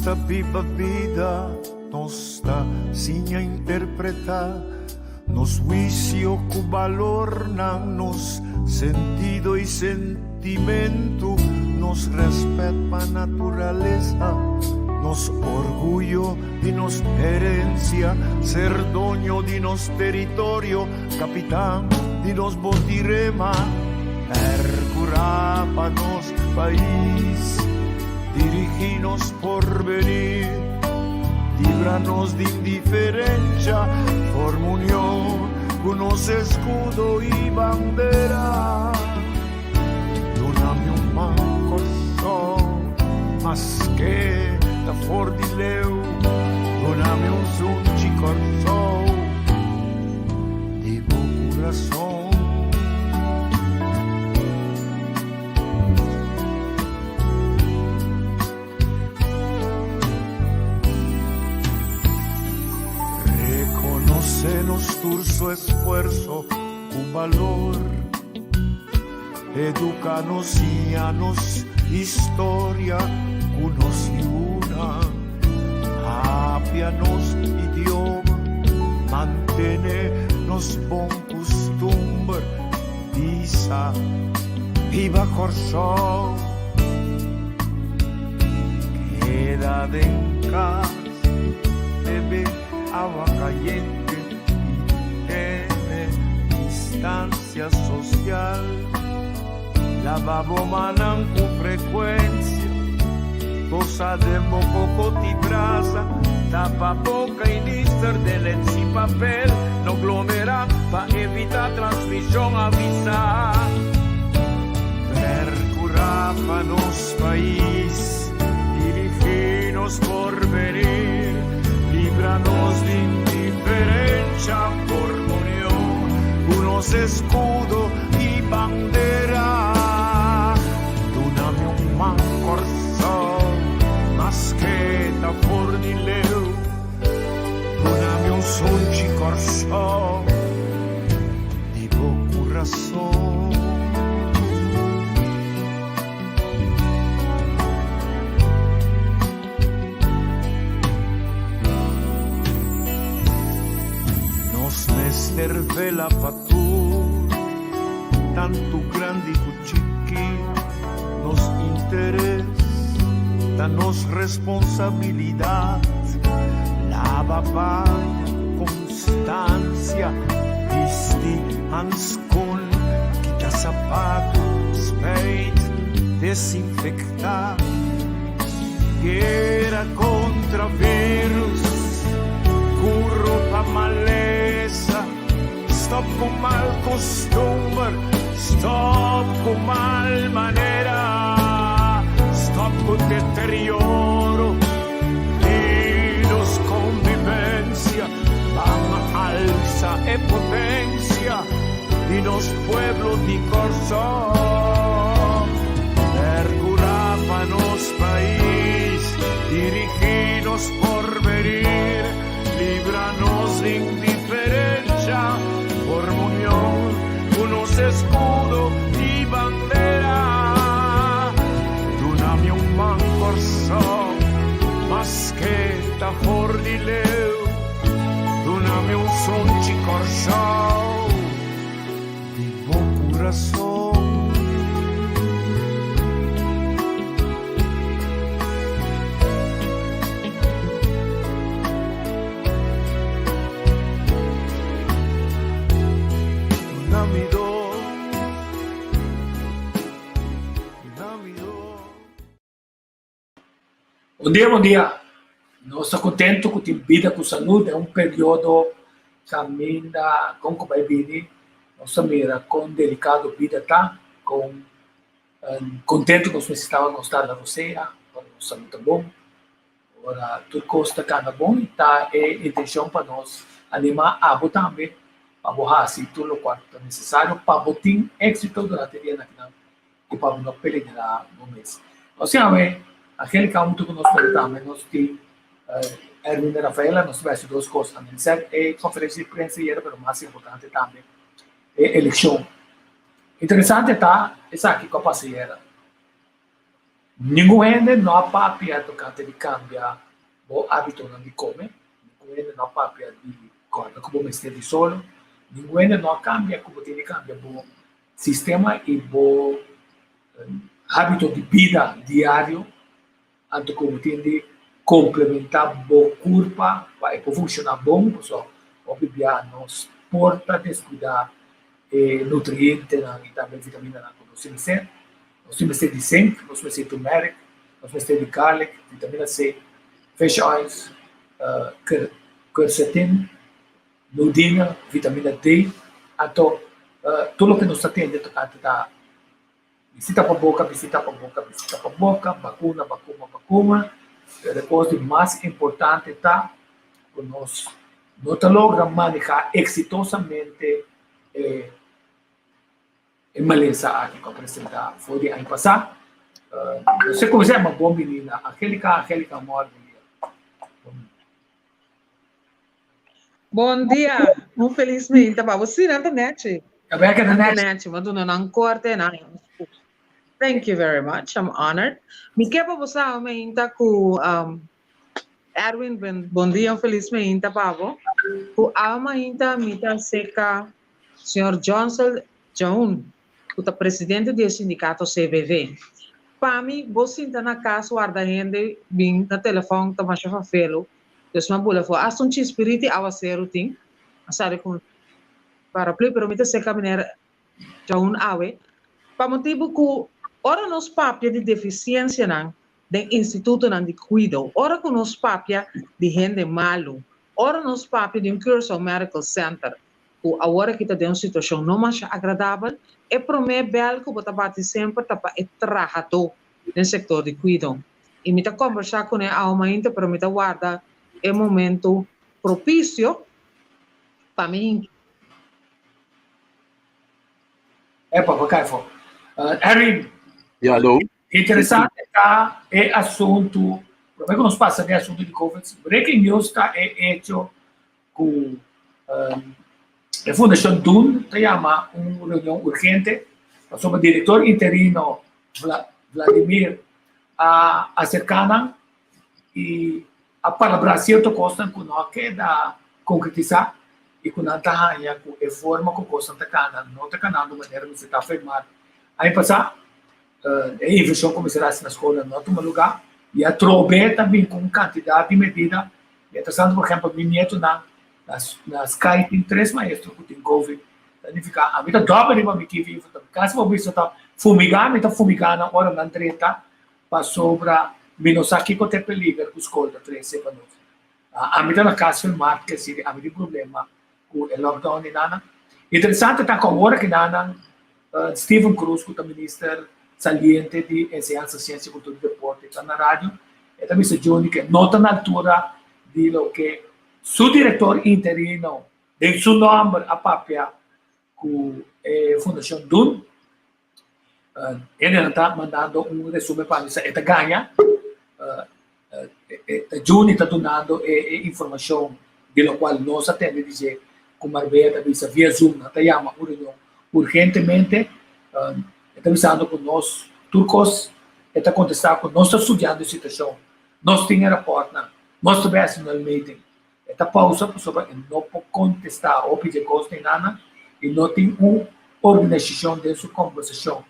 ta biba bida, nos ta siña interpretá nos huisio ku balornan, nos sentido i sentimentu, nos rèspèt pa naturalesa, nos orguyo di nos herensia, ser doño di nos teritorio, kapitan di nos botirema, pèrkurá pa nos pais, dirigí nos porvenir, libra nos di indiferensha, forma union ku nos eskudo i bandera. Duna mi un man Kòrsou, maske ta for di leu, duna mi un sunchi Kòrsou di bo kurason. Rekonosé nos tur su esfuerso ku balor. Educa nos, siña nos historia ku nos yunan. Papia nos idioma, mantene nos bon kustumber. Bisa, Biba Kòrsou! Keda den kas, bebe awa kayente i tene distansia sosial. Laba bo mannan ku frekuensia, tosa den bo koko ti brasa, tapa boka i nister den lens i papel, no glomera pa evita transmishon, avisa. Percura pa nos pais, dirigi nos porvenir, libra nos di indiferencia, forma union cu nos escudo y bandera. Duna mi un man Kòrsou, maske ta for di leu. Duna mi un sunchi Kòrsou, di bo kurason. Nos mester vela pa tur, tantu grandi ku chiki. Nos interes ta nos responsabilidat. Laba paña ku konstansia, bisti hanskon, kita sapatu, spijt, desinfektá. Guera kontra virus, kuro pa malesa, stop ku mal kustumber, stop ku mal manera, stop ku deterioro di nos konvivensia, ban alsa e potensia di nos pueblo di Kòrsou. Percurá pa nos pais, dirigí nos porvenir, libra nos di indiferencia, forma union cu nos escudo y bandera. Duna mi un man Kòrsou, maske ta for di leu, duna mi un sunchi Kòrsou. Di bo kurason. Duna mi do, duna mi do. Bon dia, bon dia. Nos ta contento cu tin bida cu salud den un periodo caminda con cu bay bini. Nos ta mira con delicado bida ta, con contento nos mester ta ora nos ta na rosea, ora nos salud ta bon, ora tur cos ta cana bon y ta e intencion pa nos anima abo tambe pa bo haci tur locual cu ta necesario pa bo tin exito durante e dia nakinan. ku pa bo no peligrá bo mes. Nos tin awe Angelica huntu ku nos pero tambe nos tin Erwin de Rafaela. Nos ta bai hasi dos kos analisá e konferensia di prensa ayera pero mas importante tambe e elekshon. Interesante ta esaki ku a pasa ayera. Ningun hende no a papia tokante di kambia bo hábitonan di kome, ningun hende no a papia di kòrda ku bo mester di solo, ningun hende no a kambia ku bo tin di kambia bo sistema i bo hábito di bida diario, anto ku bo tin di komplementá bo kurpa pa e por funshoná bon, pasobra hopi bia nos por ta deskuidá e nutrientenan i tambe vitaminanan ku nos tin mester. Nos tin mester di zinc, nos mester di turmeric, nos mester di garlic, vitamina C, fish oils, quercetin, nudina, vitamina D. Anto tur loke nos ta tende tokante ta bisita pa boka, bisita pa boka, bisita pa boka, bakuna, bakuma, bakuma. Pero e kos di mas importante ta ku nos no ta logra maneha eksitosamente e E malesa aki ku a presentá for di aña pasá. No sé komo se yama bon bini na Angelica. Angelica Amor, bon dia. Bon dia, un felis meinta pa bo. Sí, nan ta nechi. Ta bek ta Nan ta nechi. nechi. Mi a duna nan korte, nan. Thank you very much. I'm honored. Mi ke pa bo sa meinta ku um, Erwin, ben, bon dia, un felis meinta pa bo. Ku awe mainta mi ta seka Señor Johnson Jaun, ku ta presidente di e sindikato CBV. Pa mi, bo sinta na kas warda hende bin na telefòn ta masha fafelu. Dus mi a bula afó. Asta un chispiriti awaseru tin. A sali ku un paraplu, pero mi ta seka meneer Jaun awe pa motibu ku ora nos papia di defisiensianan den institutonan di kuido, ora ku nos papia di hende malu, ora nos papia di un Curaçao Medical Center ku awor aki ta den un situashon no masha agradabel, e promé bèl ku bo ta bati semper ta pa e trahadó den sektor di kuido. I mi ta kòmbersá kuné awe mainta pero mi ta warda e momentu propisio pa mi hinka. Epa, bo kai afó. Erwin. Ja, hallo. Interesante ta e asuntu, promé ku nos pasa den e asuntu di Covid, breaking news ta e echo ku e Fundashon Dun ta yama un reunion urgente pasobra direktor interino Vladimir a aserká nan i a palabrá sierto kosnan ku no a keda konkretisá i ku nan ta haña ku e forma ku kosnan ta kana no ta kanando manera mester ta afirmá. Aña pasá e invershon ku mester hasi na skolnan no a tuma lugá i atrobe ta bin ku un kantidat di medida. Mientrastanto, por ehèmpel, mi nietonan na Sky tin tres maestro ku tin covid. Ta nifiká ami ta dòbel riba mi kivi info. Kasi bo bisa ta fumigá, mi ta fumigá nan ora nan drenta pasobra mi no sa kiko ta e peliger ku skol ta trese pa nos. Ami ta na kas filmá ke si ami tin problema ku e lockdown di nanan. Interesante ta ku awor aki nanan Steven Cruz ku ta minister saliente di Enseñansa, Siensia, Kultura i Deporte ta na radio, e ta bisa Johnny ke no ta na altura di loke su direktor interino den su nòmber a papia ku e Fundashon Dun. Hendenan ta mandando un resumen pa mi sa e ta gaña. Juni ta dunando e informashon di lokual nos a tende di dje ku Marbella ta bisa via Zoom nan ta yama un reunion urgentemente. E ta bisando ku nos tur kos e ta kontestá ku nos ta studiando e situashon, nos tin e rapòrtnan, nos ta bai hasi un meeting. E ta pausa pasobra e no por kontestá hopi dje kos den nan i no tin un organisashon den su kombersashon.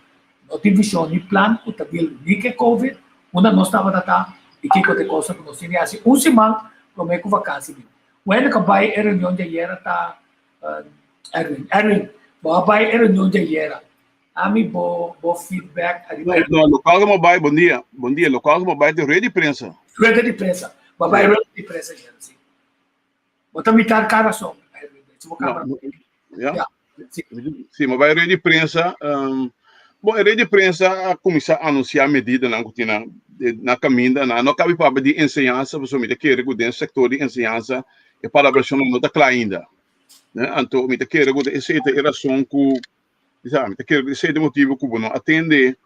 No tin vishon ni plan ku ta deal ni ku e covid, unda nos tabata ta i kiko ta e kosnan ku nos tin di hasi un siman promé ku vakansi bin. Wende ku a bai e reunion di ayera ta Erwin. Erwin, bo a bai e reunion di ayera. Ami bo bo feedback ariba. No, lokual ku bo bai, bon dia, bon dia, lokual ku bo bai ta rueda di prensa. Rueda di prensa. Bo bai rueda di prensa ayera, si. Bo ta mitar kara so, Erwin, si bo kamera. No, ya. Ya, si. Si, bo bai rueda di prensa, um, bo e rueda di prensa a kuminsá anunsiá medidanan ku tin na na kaminda. Nan no kabi papia di enseñansa, pasobra mi ta kere ku den sektor di enseñansa e palabrashonnan no ta kla ainda. Anto mi ta kere ku esei ta e rason ku Sa, mi ta kere ku esei ta e motibu ku bo no a tende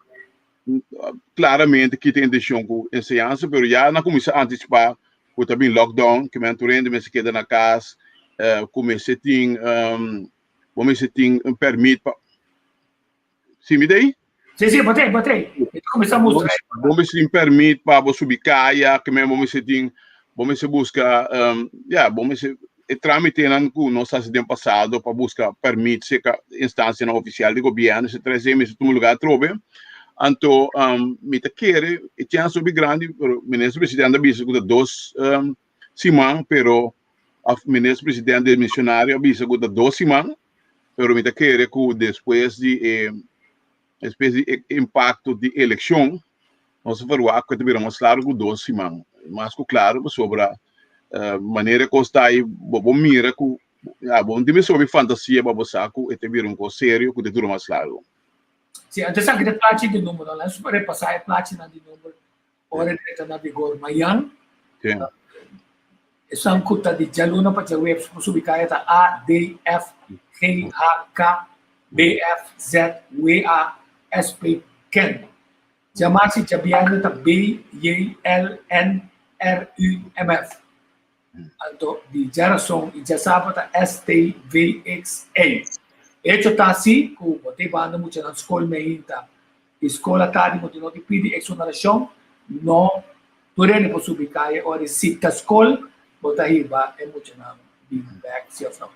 klaramente ki ta e intenshon ku enseñansa, pero ya nan kuminsá antisipá ku ta bin lockdown, ke men tur hende mester keda na kas, ku mester tin, bo mester tin un pèrmit pa. Si mi ta ei? Sí, sí, bo t'ei, bo t'ei. Mi ta kuminsá mustra ei. Bo mester tin pèrmit pa bo subi kaya, ke men bo mester tin, bo mester buska, ya, bo mester e trámitenan ku nos hasi den pasado pa buska pèrmit serka instansianan ofisial di gobièrnu, etsetera, esei mester tuma lugá atrobe. Anto mi ta kere e chèns hopi grandi, pero minister presidente a bisa ku ta dos siman, pero minister presidente demisionario a bisa ku ta dos siman. Pero mi ta kere ku despues di e despues di e impakto di elekshon nos a verwagt ku e ta bira mas largu ku dos siman. Mas ku klaru pasobra manera e kos ta ei bo por mira ku ya bo no tin mester hopi fantasia pa bo sa ku e ta bira un kos serio ku ta dura mas largu. Si, antes aki ta plachi di number, nos a repasá e plachinan di number Ora e ta na vigor mañan. Sí. Esan ku ta di djaluna pa djaweps por subi kaya ta A, D, F, G, H, K, B, F, Z, W, A, S, P, Ken. Djamars i djabièrnè ta B, J, L, N, R, U, M, F. Anto di djarason i djasabra ta S, T, V, X, E. Echo ta si ku bo ta e banda muchanan skol meinta i skol atardi bo tin no di pidi eksonerashon, no tur hende por subi kaya ora si ta skol bo ta hiba e muchanan bin bek si of no.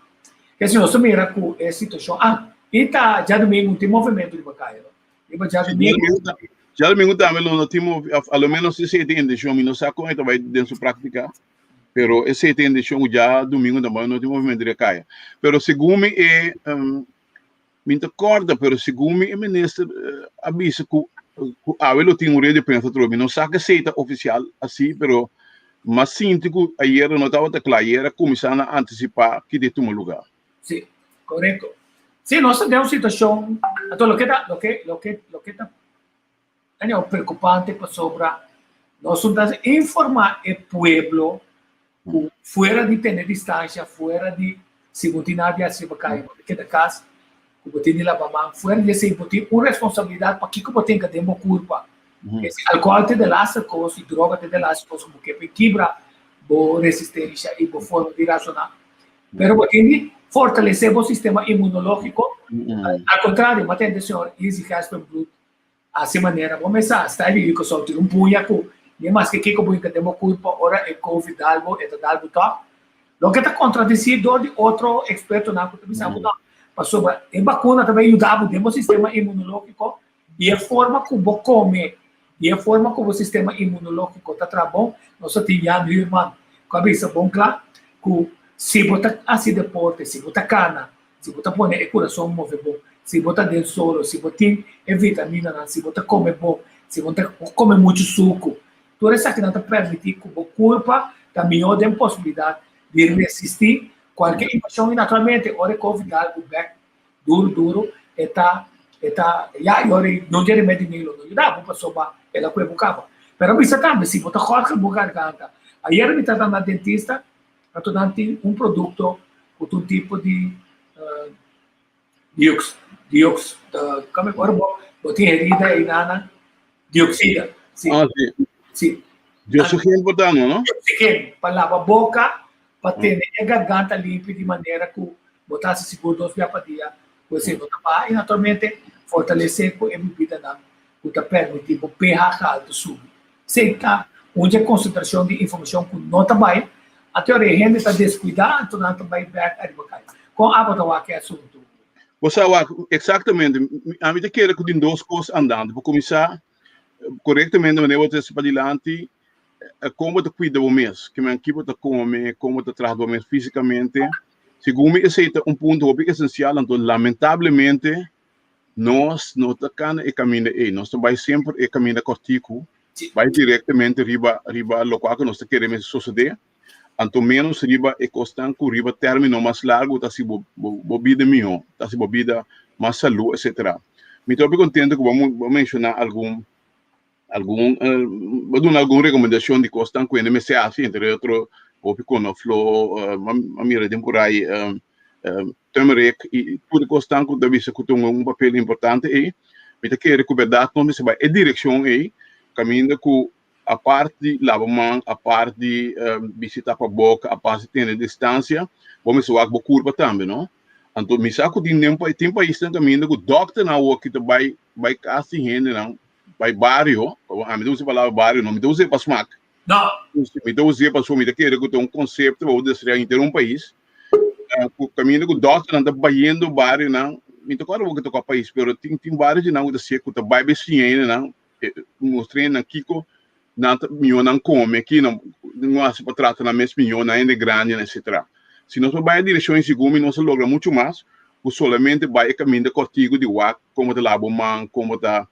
Kese nos ta mira ku e situashon ah i ta djadumingu tin movementu riba kaya no riba djadumingu. Djadumingu tambe lo no tin of a lo menos esei ta e inteshon mi no sa kon e ta bai den su praktika pero esei ta e inteshon ku djadumingu tambe no tin movementu riba kaya pero segun mi e Mi ta kòrda, pero segun mi e minister a bisa ku ku awe lo tin un rueda di prensa atrobe. Mi no sa ku esei ta ofisial asi, pero m'a sinti ku ayera no tabata kla. Ayera a kuminsá na antisipá ki ta tuma lugá. Sí, korekto. Sí, nos ta den un situashon, anto loke ta, loke, loke, loke ta anyhow preokupante pasobra nos no ta informá e pueblo ku fuera di tene distansha, fuera di si bo tin nada di hasi riba kaya bo ta keda kas, ku bo tin di laba man, fuera di esei bo tin un responsabilidat pa kiko bo tin ka den bo kurpa. Esi alkohòl ta e de laste kos i droga ta e de laste kos ku bo ke pa e kibra bo resistensha i bo forma di rasoná. Pero bo tin di fortalesé bo sistema imunológiko. Al kontrario, bo a tende señor Izzy Gespenbroek Hasi manera bo mester sta e bibi kosou tin un puña ku ni maske kiko bo hinka den bo kurpo ora e covid dal bo e ta dal bo tòg. Loke ta kontradisí dor di otro ekspertonan ku ta bisa bo no pasobra e bakuna ta bai yuda bo den bo sistema imunologiko i e forma ku bo kome i e forma ku bo sistema imunologiko ta traha bon. Nos a tin Jan Huurman ku a bisa bon kla ku si bo ta hasi deporte, si bo ta kana, Si bo ta pone e kurason move bon, si bo ta den solo, si bo tin e vitaminanan, si bo ta kome bon, si bo no ta kome muchu suku, tur esakinan ta permití ku bo kurpa ta mihó den posibilidat di resistí kualke invashon i naturalmente ora e covid dal bo bèk duru duru e ta e ta ya i ora no tin remedi ni lo no yuda bo pasobra el a kue bo kaba. Pero a bisa tambe si bo ta hòrgel bo garganta, ayer mi tabata na dentista Anto nan tin un produkto ku ta un tipo di diox, diox, kome ora bo bo tin herida einanan, dioxida, si. Ah, si. Si. Dioxigen por ta no, no? Dioxigen, pa laba boka, pa tene e garganta limpi di manera ku bo ta hasi sigur dos bia pa dia ku esei no ta baha i naturalmente fortalesé ku e bibidanan ku ta permití bo pH altu subi. Esei ta un dje konsentrashon di informashon ku no ta bai, anto ora e hende ta deskuidá, anto nan ta bai bèk ariba kai. Kon abo ta wak e asuntu? Bo sa wak, eksaktamente. Ami ta kere ku tin dos kos andando. Pa kuminsá, korektamente manera bo ta trese padilanti, kon bo ta kuida bo mes, ke men ki bo ta kome, kon bo ta traha bo mes físikamente. Segun mi esei ta un punto hopi esensial, anto lamentablemente Nos no ta kana e kaminda ei. Nos ta bai semper e kaminda kòrtiku, bai direktamente riba riba lokual ku nos ta kere mester sosodé, anto ménos riba e kosnan ku riba término mas largu ta hasi bo bo bida mihó, ta hasi bo bida mas salú, etsetera. Mi ta hopi kontento ku bo a menshoná algun algun bo duna algun rekomendashon di kosnan ku hende mester hasi, entre otro hopi konofló, a mira den por ai turmeric i tur e kosnan ku ta bisa ku ta hunga un papel importante ei. Mi ta kere ku bèrdat nos mester bai e direkshon ei kaminda ku apart di laba man, apart di bisti tapa boka, apart di tene distansia, bo mester wak bo kurpa tambe, no? Anto mi sa ku tin den tin paisnan kaminda ku dòkternan awor ki ta bai bai kas di hendenan, bai bario, ami ta usa e palabra bario no, mi ta usa e pa smak. No. Mi ta usa e pasobra mi ta kere ku ta un konsepto pa bo desaroyá henter un pais. Ku kaminda ku dòkternan ta bayendo barionan, mi ta kòrda awor ki ta kua pais, pero tin tin bario di nan ku ta siña ku ta bai bai siña hendenan, mustra hendenan kiko nan ta mihó nan kome, ki nan no hasi pa trata nan mes mihó, nan hende grandinan etcetera. Si nos por bai e direkshon ei sigur mi nos a logra muchu mas ku solamente bai e kaminda kòrtiku di wak kon bo ta laba bo man, kon bo ta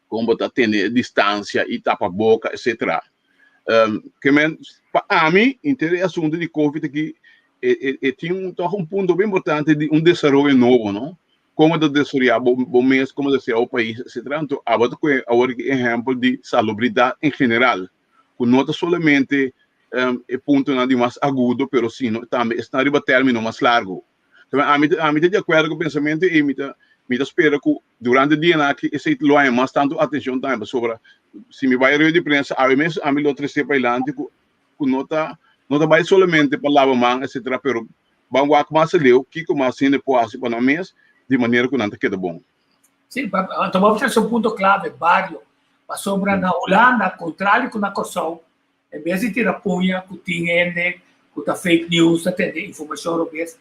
kon bo ta tene e distansia i tapa boka etcetera. Ke men pa ami henter e asuntu di covid aki e e tin un tòg un punto bien importante di un desaroyo nobo no. Kon bo ta desaroyá bo bo mes, kon bo ta desaroyá bo pais, etcetera. Anto abo ta kohe awor ki ehèmpel di salubridat en general, ku no ta solamente e puntonan di mas agudo, pero sino tambe esnan riba término mas largu. Tambe ami ta ami ta di akuerdo ku pensamentu ei, mi ta mi ta spera ku durante dianan aki esei lo haña mas tantu atenshon tambe, pasobra si mi bai rueda di prensa awe mes ami lo trese pailanti ku ku no ta no ta bai solamente pa laba man, etcetera, pero Ban wak mas aleu kiko mas hende por hasi pa nan mes di manera ku nan ta keda bon. Sí, anto bo trese un punto klave, bario. Pasobra na Hulanda, kontrario ku na Kòrsou, en bes di tira puña ku tin hende ku ta fake news, ta tende informashon robes,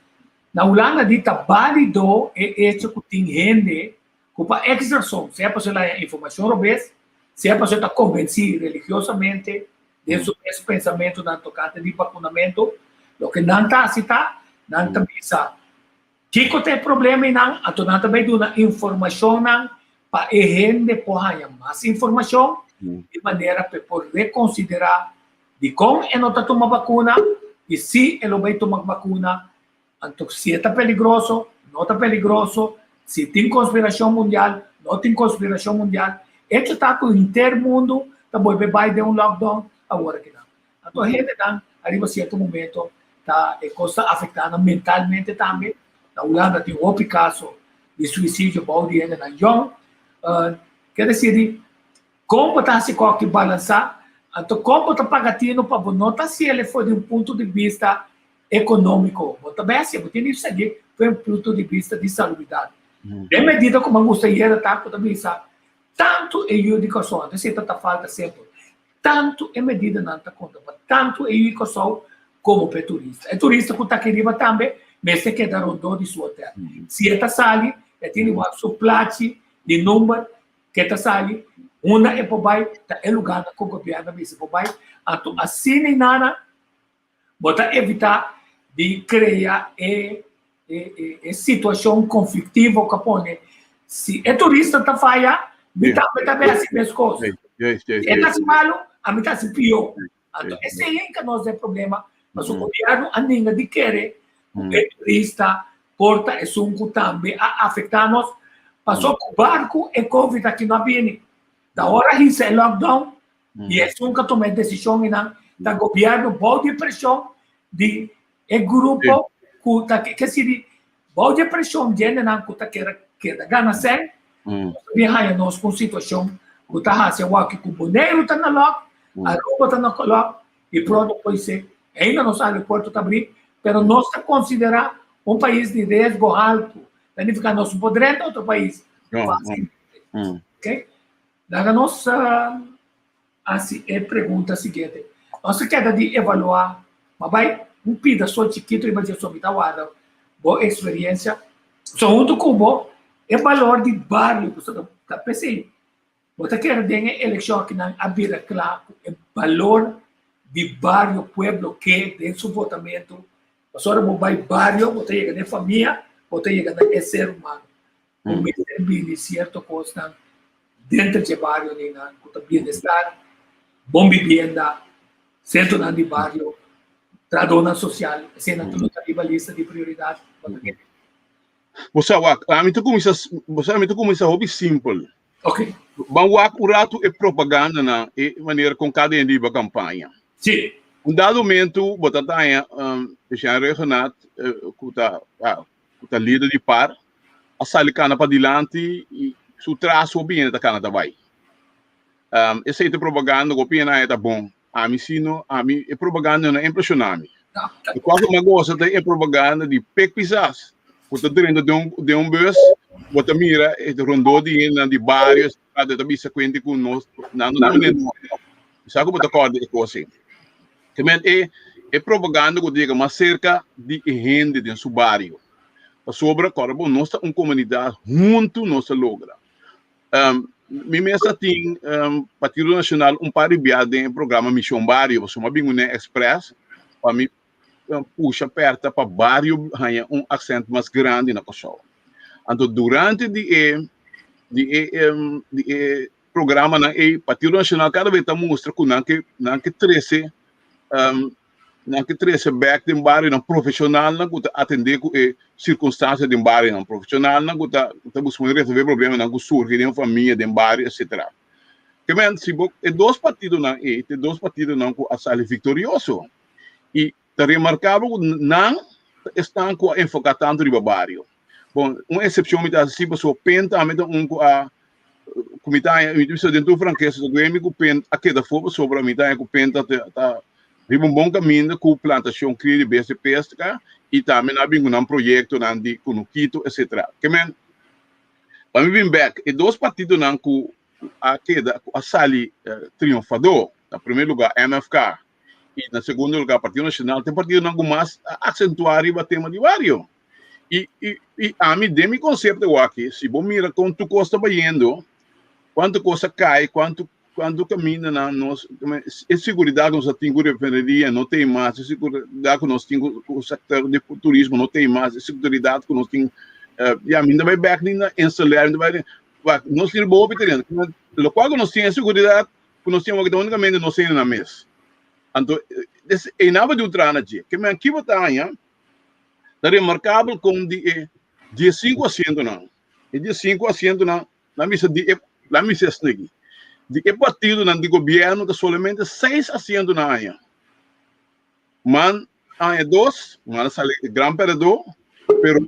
na Hulanda di ta bálido e echo ku tin hende ku pa èks rason, sea pasobra el a haña informashon robes, sea pasobra el ta konvensí religiosamente den su mes pensamentunan tokante di bakunamentu, loke nan ta hasi ta, nan ta bisa kiko ta e problema einan, anto nan ta bai duna informashonnan pa e hende por haña mas informashon di manera pa e por rekonsiderá dikon e no ta tuma bakuna i si e lo bai tuma bakuna Anto si e ta peligroso, no ta peligroso, si tin konspirashon mundial, no tin konspirashon mundial. Echo ta ku henter mundu ta bolbe bai den un lockdown awor akinan. Anto hendenan ariba sierto momento ta e kos ta afektá nan mentalmente tambe. Na Hulanda tin hopi kaso di suisidio bou di hendenan yòn. Ke desidi Kon bo ta hasi kòki balansá? Anto kon bo ta paga tinu pa bo no ta hasiel for di un punto di bista ekonómiko? Bo ta bai hasié, bo tin di sigui for un punto di bista di salubridat. Den medida ku bo a gusta yera ta ku ta bisa tantu e yu di Kòrsou, anto esei ta ta falta semper, tantu e medidanan ta konta pa tantu e yu di Kòrsou komo pa e turista. E turista ku ta aki riba tambe mester keda rondó di su hotèl. Si e ta sali, e tin di wak su plachi di number Ke ta sali, unda e por bai, ta e lugarnan ku gobièrnu a bisa por bai. Anto asina i nana bo ta evitá di krea e e situashon konfliktivo ku a pone. Si e turista ta faya, mi tambe ta bai hasi meskos. Si e ta hasi malu, ami ta hasi pió. Anto esei e ka nos e problema, pasobra gobièrnu a ninga di kere ku e turista por ta esun ku tambe a afektá nos, pasobra ku barku e covid aki no a bini. Ta ora hisa e lockdown i esun ku a tuma e desishon einan ta gobièrnu bou di e preshon di e grupo ku ta ke sirbi bou di e preshon di hendenan ku ta kere keda gana sèn, nos ta bin haña nos ku un situashon ku ta hasi awor ku Boneiru ta na lòk, Aruba ta na lòk i pronto por ser ainda nos aeropuerto ta abrí, pero nos ta konsiderá un pais di riesgo haltu, ta nifiká nos no por drenta otro pais fásilmente. Oke, laga nos hasi e pregunta siguiente. Nos ta keda di evaluá, ma bai un pida so chikitu riba dje so mi ta warda bo eksperensia. So huntu ku bo e balor di bario ku ta p'esei bo ta kere den e elekshon akinan a bira kla ku e balor di bario pueblo ke den su votamentu pasobra bo bai bario bo ta yega na e famia bo ta yega na e ser humano. Bo mester bini sierto kosnan denter dje bario ninan ku ta bienestar, bon bibienda, sentronan di bario, trahadónan sosial, eseinan tur ta riba lista di prioridat. Bo sa wak, ami ta kuminsá, bo sa ami ta kuminsá hopi simpel. Ok. Ban wak un ratu e propagandanan, e manera kon kada hende riba kampaña. Sí. Un dado momento bo ta taña Jean Rhuggenaath ku ta ku ta lider di par a sali kana padilanti i su tras hopi hende ta kana ta bai. Esei ta propaganda ku hopi hende a haña ta bon. Ami si no, ami e propaganda no a impresiona mi. E kos ku mi a gosa ta e propaganda di Pik Pisas. Ku ta drenta den un den un bus, bo ta mira e rondó di hendenan di bario etcetera ta bisa kuenta ku nos nan no ta manera Sa ku bo ta kòrda e kos ei. Te men e e propaganda ku ta yega mas serka di e hende den su bario. Pasobra kòrda bo nos ta un komunidat huntu nos ta logra. Mi mes a tin Partido Nacional un par di bia den e programa Mishon Bario pasobra mi a bin kuné express pa mi pusha pèrta pa bario haña un aksènt mas grandi na Kòrsou. Anto durante di e di e di e programanan ei Partido Nacional kada bes ta mustra ku nan ke nan ke trese nan ke trese bèk den barionan profeshonalnan ku ta atendé ku e sirkunstansia den barionan, profeshonalnan ku ta ta buska manera di resolvé problemanan ku surgi den famia, den bario etsetera. Ke men si bo e dos partidonan ei ta e dos partidonan ku a sali viktorioso i ta remarkabel ku nan ta esnan ku a enfoká tantu riba bario. Bon, un eksepshon mi ta hasi si pasobra pen tambe ta un ku a ku mi ta haña, mi ta bisa den tur frankesa ta duei mi ku pen a keda afó pasobra mi ta haña ku pen ta ta riba un bon kaminda ku plantashon kria di bestia peska i tambe nan a bin ku nan proyektonan di kunukito etsetera. Ke men pa mi bin bèk e dos partidonan ku a keda ku a sali triunfadó na primer lugá MFK i na segundo lugá Partido Nashonal ta e partidonan ku mas a aksentuá riba tema di bario. I, i, i ami den mi konsepto aki, si bo mira kon tur kos ta bayendo, kuantu kos a kai, kuantu kuantu kamindanan nos, e seguridat ku nos a tin ku refineria no tin mas, e seguridat ku nos tin ku ku sektor di turismo no tin mas, e seguridat ku nos tin, ya mi no ta bai bèk ni na Inselair, mi ta bai wak nos tin riba hopi tereno, lokual ku nos tin e seguridat ku nos tin awor ta únikamente nos hende nan mes. Anto, einan bo di un traha na dje. Ke men aki bo ta haña Ta remarkabel kon di e diesinku asientonan, e diesinku asientonan, nan bisa di e, nan bisa esaki aki, di e partidonan di gobièrnu ta solamente seis asientonan haña. Man haña dos, man a sali e gran pèrdedó, pero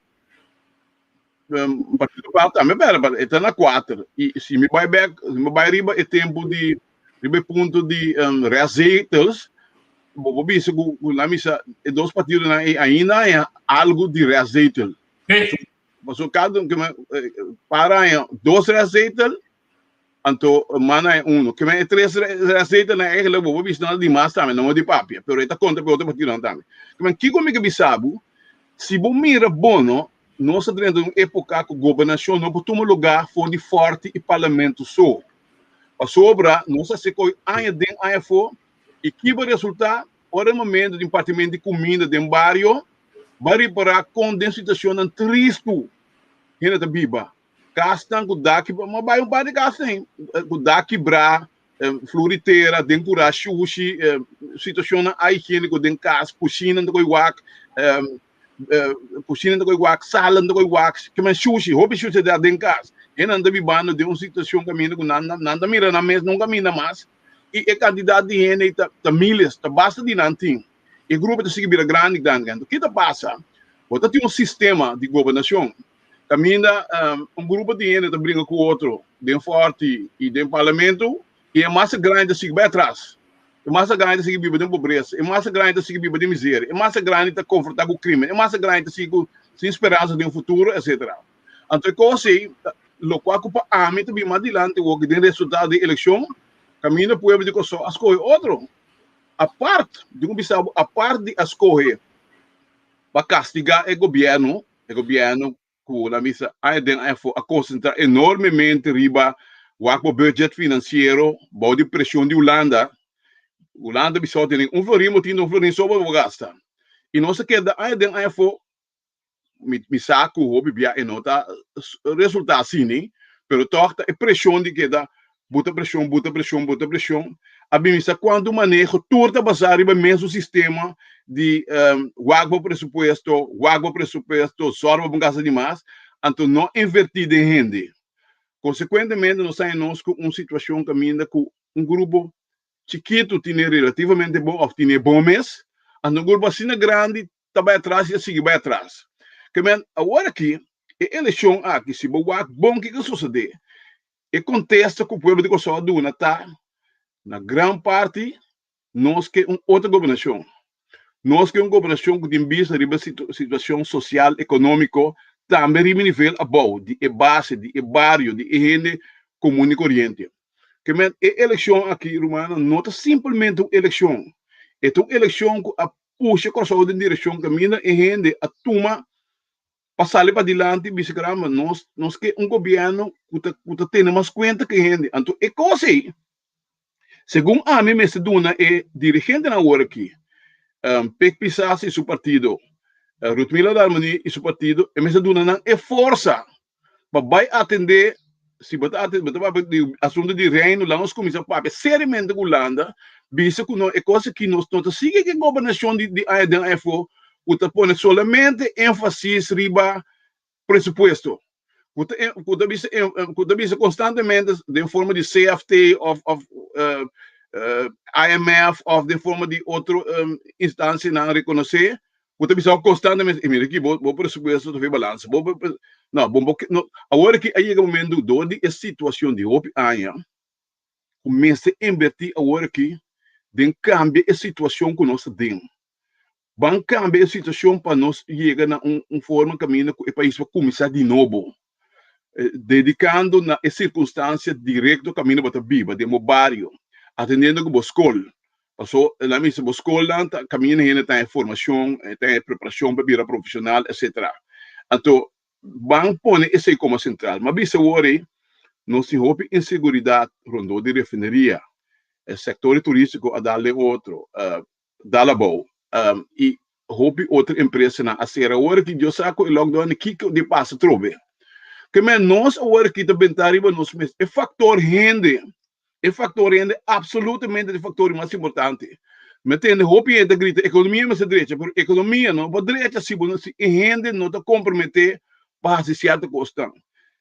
Partido Par tambe pèrdè, pero e ta na kuater. I si mi bai bèk, si mi bai riba e tempu di, riba e punto di restzetels, bo por bisa ku ku nan bisa e dos partidonan ei ainda haña algu di restzetel. Pasobra kada un Par haña dos restzetel, Anto man a e uno. Ke men e tres receitanan eigenlijk bo por bisa nan ta di mas tambe, nan no di papia, pero e ta konta pa e otro partidonan tambe. Ke men kiko mi ke bisa bo, si bo mira bon no, nos ta drenta un epoka ku gobernashon no por tuma luga for di Forti i Parlamento so. Pasobra nos a hasi koe aña den aña afó i ki bo resulta ora e momento di partimentu di kuminda den bario, bo a ripara kon den situashonnan tristu hende ta biba. Kasnan ku dak kibrá, m'a bai un par di kasnan ku dak kibrá, flur di tera, den kurá shushi, situashonnan ahigiéniko den kas, kushinan ta koi wak, kushinan ta koi wak, salanan ta koi wak, kimen shushi, hopi shushi ta den kas. Hendenan ta bibando den un situashon kaminda ku nan nan ta mira nan mes nunka minda mas i e kantidat di hende ei ta miles, ta basta di nan tin. E grupo ta sigui bira grandi, grandi, grandi. Ki ta pasa? Bo ta tin un sistema di gobernashon Kaminda un grupo di hende ta bringa ku otro den Forti i den Parlamento i e masa grandi ta sigui bai atras. E masa grandi ta sigui biba den pobresa, e masa grandi ta sigui biba den miseria, e masa grandi ta konfrontá ku krimen, e masa grandi ta sigui ku sin speransa den futuro, etsetera. Anto e kos ei ta lokual ku pa ami ta bin mas dilanti wòrdu den resultado di elekshon, kaminda pueblo di Kòrsou a skohe otro. Apart, di ku bisa bo, apart di a skohe pa kastigá e gobièrnu, E gobièrnu ku nan bisa aña den aña afó a konsentrá enormemente riba wak bo budget finansiero bou di preshon di Hulanda. Hulanda bisa bo tene un florin bo tin un florin so bo gasta. I nos a keda aña den aña afó, mi mi sa ku hopi bia e no ta resultá asina, pero tòg ta e preshon di keda buta preshon, buta preshon, buta preshon, a bin misa kuantu maneho tur ta basá riba e mesun sistema di wak bo presupuesto, wak bo presupuesto, sòru pa bo gasta di mas, anto no invertí den hende. Konsekuentemente nos ta haña nos ku un situashon kaminda ku un grupo chikitu tine relativamente bon òf tine bon mes, anto un grupo asina grandi ta bai atras i a sigui bai atras. Ke men awor aki e elekshon aki si bo wak bon kiko a sosodé, E kontesta ku pueblo di Kòrsou a duna ta, Na gran parti nos ke un otro gobernashon. Nos ke un gobernashon ku tin bista riba situashon sosial, ekonómiko. tambe riba e nivel abou di e base, di e bario, di e hende komun i koriente. Ke men e elekshon aki, rumannan, no ta simpelmente un elekshon. E ta un elekshon ku a pusha Kòrsou den direkshon kaminda e hende a tuma pa sali padilanti i bisa caramba nos nos ke un gobièrnu ku ta ku ta tene mas kuenta ku e hende. Anto e kos ei segun ami mester duna e dirigentenan awor aki, Pik Pisas i su partido, Ruthmila Darmony i su partido, e mester duna nan e forsa pa bai atendé, si bo ta bo ta papia di asuntu di Reino, laga nos kuminsá papia seriamente ku Hulanda, bisa ku no e kos aki nos no ta sigui ku e gobernashon di di aña den aña afó ku ta pone solamente énfasis riba presupuesto, ku ta ku ta bisa ku ta bisa konstantemente den forma di CFT òf òf IMF òf den forma di otro instansianan rekonosé Bo ta bisa constantemente, e mira aki, bo, bo presupuesto ta fe balansa. Bo, bo, no, bo, bo, no. Awor aki a yega momento door di e situacion di hopi aña, cu mester inverti awor aki den cambia e situacion cu nos ta den. Ban cambia e situacion pa nos yega na un, un forma caminda cu e pais por cuminsa di nobo. Dedicando na e circunstancia directo caminda bo ta biba, den bo bario, atendiendo cu bo scol. Paso, la mi bisa, bo scolnan ta caminda hende ta e formacion, ta e preparacion pa bira profesional, etcetera. Anto, ban pone esey como central. Ma bisa awor ey, nos tin hopi inseguridad rondó di refineria. E sector turistico a dal den otro. Dal abou y hopi otro empresanan a cera awor aki Dios sa cu e lockdown kico di pasa trobe. Ke men nos awor aki ta benta riba nos mes e factor hende, e factor hende absolutamente ta e factor mas importante. Mi a tende hopi hende ta grita economia mester drecha pero economia no por drecha si bo no si e hende no ta compromete pa haci cierto cosnan.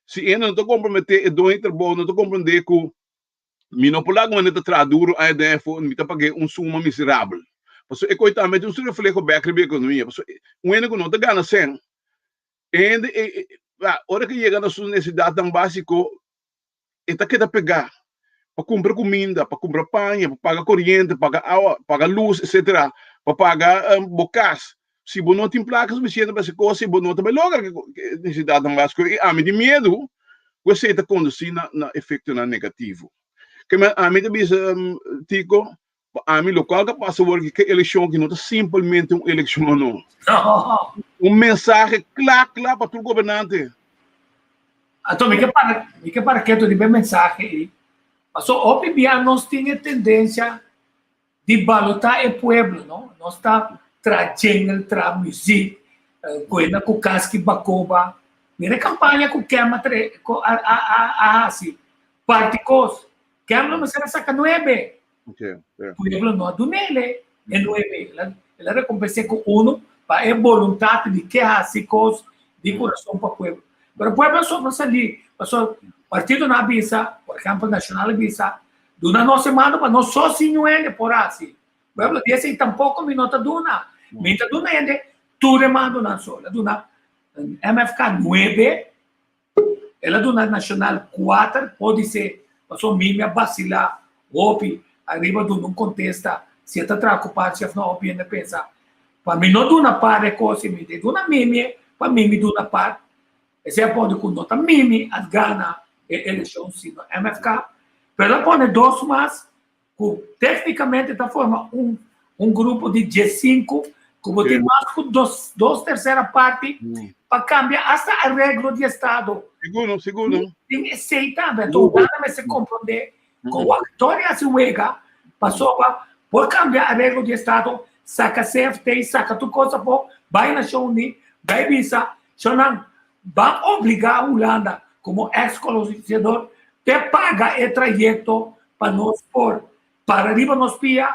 Si e hende no ta compromete e doño di trabou no ta comprende cu Mi no por laga manera ta traha duru aña den afo, mi ta pag'é un suma miserabel. Pasobra e koe tambe tin su refleho bèk riba e ekonomia. Pasobra un hende ku no ta gana sèn, e hende e ora ku e yega na su nesesidatnan básiko, e ta keda pegá pa kumpra kuminda, pa kumpra paña, pa paga koriente, paga awa, paga lus, etsetera, pa paga bo kas. Si bo no tin plaka sufisiente pa hasi kos, bo no ta bai logra e nesesidatnan básiko. I ami tin miedu ku esei ta kondusí na na efektonan negativo. Ke men ami ta bisa Tico, pa ami lokual ta pasa awor ku e elekshon aki no ta simpelmente un elekshon no. Un mensahe kla kla pa tur gobernante. Anto mi ke para mi ke para ketu riba e mensahe ei. Pasobra hopi bia nos tin e tendensia di balotá e pueblo, no? Nos ta traha jingle, traha muziek, koe ku kaski bakoba. Mira e kampaña ku Kem a tre, ku a, a, a, a hasi. Parti kos. Kem lo mester a saka nuebe. Pueblo no a dunele e nuebe. El a, el a rekompens'é ku uno pa e boluntat di ke hasi kos di kurason pa pueblo. Pero pueblo a sobresalí, pasobra partidonan a bisa, por ehèmpel Nashonal a bisa, Duna nos e mando pa nos so sin hende por hasi. Pueblo di esei tampoco mi no ta duna. Mi ta duna hende tur e mandonan so. El a duna MFK nuebe, el a duna Nacional kuater, podise pasobra mi mi a basila hopi ariba duna un kontesta si e ta traha ku parchi of no, hopi hende pensa pa mi no duna par e kos i mi ta duna mimi pa mimi duna par. Esei a pone ku no ta Mimi a gana e elekshon sino MFK, pero a pone dos mas ku teknikamente ta forma un un grupo di diesinku ku bo tin mas ku dos dos tersera parti pa kambia asta areglo di estado. Sigur, sigur. Tin esei tambe. Anto Hulanda mester komprondé ku wak tori hasi wega pasobra por kambia areglo di estado, saka CFT, saka tur kos afó, bai Nashon Uní, bai bisa Shonnan, ban obligá Hulanda komo eks kolonisador te paga e trayekto pa nos por para riba nos pia,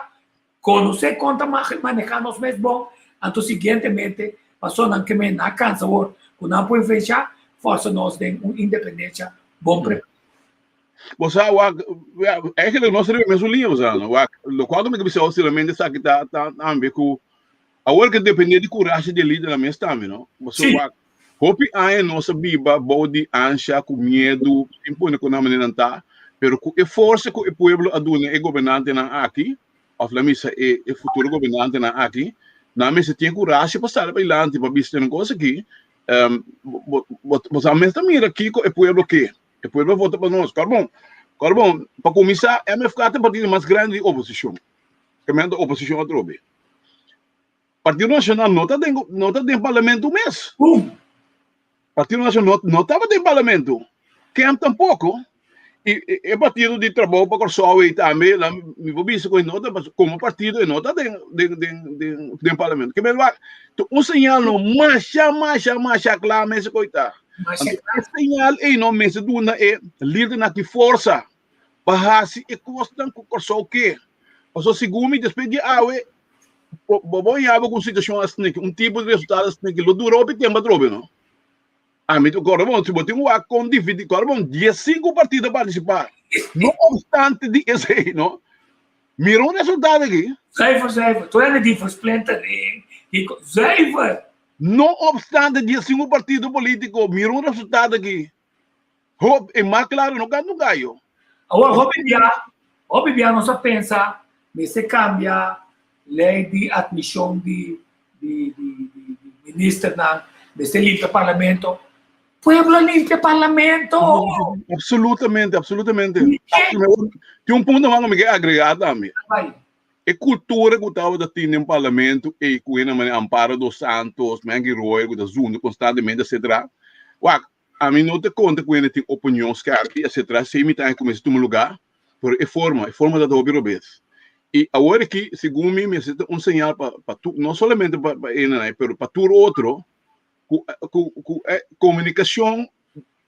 konosé kon ta manehá nos mes bon, anto siguientemente pasobra nan ke men a kansa awor ku nan por influenshá, forsa nos den un independensia bon prepará. Bo sa wak, eigenlijk nos riba mesun liña bo sa no, wak, lokual ku mi ta bisa awor solamente esaki ta ta tambe ku Awor ke depende di kurashi di e lidernan mes tambe, no? Pasobra wak, hopi aña nos a biba bou di ansha, ku miedu, sin pone ku nan manera nan ta, pero ku e forsa ku e pueblo a duna e gobernantenan aki, òf la misa e e futuro gobernantenan aki, nan mester tin e kurashi pa sali pa dilanti pa bisa nan kos aki. Um, bo, bo, bo sa mes ta mira kiko e pueblo ke. E pueblo a vota pa nos. Kòrda bon, kòrda bon, pa kuminsá MFK ta e partido mas grandi di oposishon. Kemento oposishon atrobe. Partido Nacional no ta den no ta den parlamento mes. Partido Nacional no, no tabata den parlamento. Kemp tampoco. I e partido di Trabou pa Kòrsou ei tambe, la mi por bisa ku e no ta komo partido e no ta den den den den den parlamento. Ke men wak, un señal no masha masha masha kla mester ku ta. Masha Anto e señal ei no mester duna e lidernan aki forsa pa hasi e kosnan ku Kòrsou ke. Pasobra segun mi despues di awe bo bo yaba ku un situashon asina, un tipo di resultado asina lo dura hopi tempu atrobe no. Ami ta kòrda bon, si bo tin wak kon dividí, kòrda bon, diesinku partido a partisipá. No opstante di esei, no, mira un resultado aki. Zuiver, zuiver. Tur hende di versplintering. Zuiver! No opstante diesinku partido polítiko, mira un resultado aki. Hopi, e mas klaro no kanta un gayo. Awor, hopi bia, hopi bia nos a pensa mester kambia lei di atmishon di di di di di ministernan, mester limpia parlamento. Pueblo a limpia parlamento! Absolutamente, absolutamente. Tin un punto mas ku mi ke agregá tambe. Bai. E kultura ku tabata tin den parlamento ei ku hende manera Amparo dos Santos, Maggie Royer ku ta zunda konstantemente etcetera. Wak, Ami no ta konta ku hende tin opinion skerpi etcetera, esei mi ta kuminsá tuma lugá, pero e forma, e forma ta hopi robes. I awor aki, segun mi, mester ta un señal pa pa tur, no solamente pa pa hendenan, pero pa tur otro, ku ku ku e komunikashon,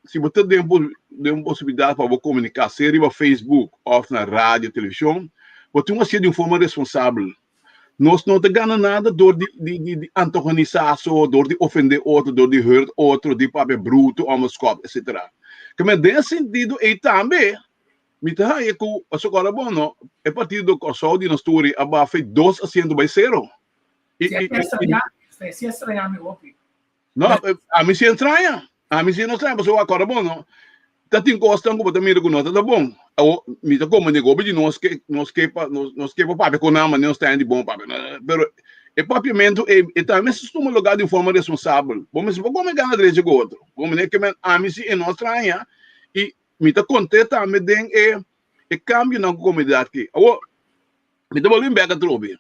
si bo ta den den un posibilidat pa bo komuniká, sea riba Facebook òf na radio, televishon, bo tin ku hasié di un forma responsabel. Nos no ta gana nada dor di, di, di, di antagonisá so, dor di ofendé otro, dor di hurt otro, di papia brutu, òmeskòp, etcetera. Keme den e sentido ei tambe mi ta haña ku, pasobra ora bon no, e partido Kòrsou di nos tur a bafa dos asiento bai sero. I, i, i, Si a straña mi hopi. No, ami si a straña. Ami si no straña pasobra wak ora bon no. Ta tin kosnan ku bo ta mira ku no ta ta bon. Awor mi ta komprende ku hopi di nos ke nos ke pa nos nos ke pa papia ku nan manera nos ta hende bon papia. Pero e papiamentu ei e tambe mester tuma lugá di un forma responsabel. Bo mester por kome gana drechi ku otro. Bo mester ke men ami si e no straña i mi ta konte tambe den e e kambionan ku komunidat ke. Awor mi ta bolbe bèk atrobe.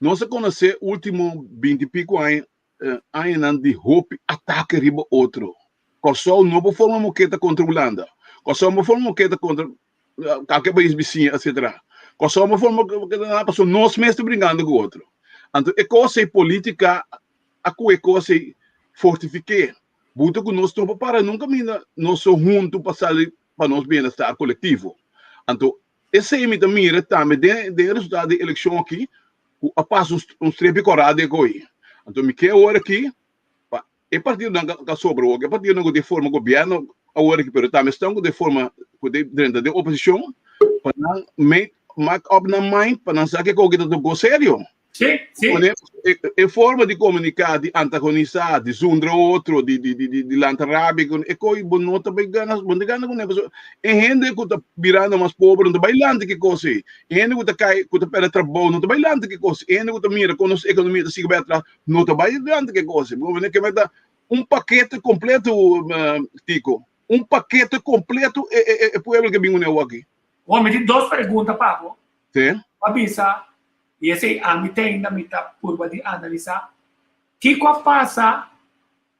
Nos a konosé último binti piko aña añanan di hopi atake riba otro. Kòrsou no por forma moketa kontra Hulanda. Kòrsou no por forma moketa kontra kalke pais bisiña, etcetera. Kòrsou no por forma moketa nada pasobra nos mes ta bringando ku otro. Anto e kos ei politika a ku e kos ei fortifik'é. Buta ku nos no por para nunka minda nos so huntu pa sali pa nos bienestar kolektivo. Anto Esei mi ta mira tambe den den e resultado di elekshon aki ku a pasa un strepi kòrá den koe. Anto mi ke awor aki pa e partidonan ku a sobra awor, e partidonan ku tin forma gobièrnu awor aki pero tambe esnan ku tin forma ku tin drenta den oposishon pa nan make make up nan mind pa nan sa ke koe ta tokó serio. Sí, sí. Pone e forma di komuniká, di antagonisá, di zundra otro, di di di di lanta rabia ku e koi bo no ta bai gana, bo no ta gana kuné pasobra e hende ku ta birando mas pober no ta bai lanta ki kos ei. E hende ku ta kai, ku ta pèrdè trabou no ta bai lanta ki kos ei. E hende ku ta mira kon nos ekonomia ta sigui bai atras no ta bai lanta ki kos ei. Bo ke meta un pakete kompleto Tico, un pakete kompleto e e e pueblo ke bin kuné awor aki. Bon, mi tin dos pregunta pa bo. Sí. Bo a bisa I esei ami te ainda mi ta purba di analisá kiko a pasa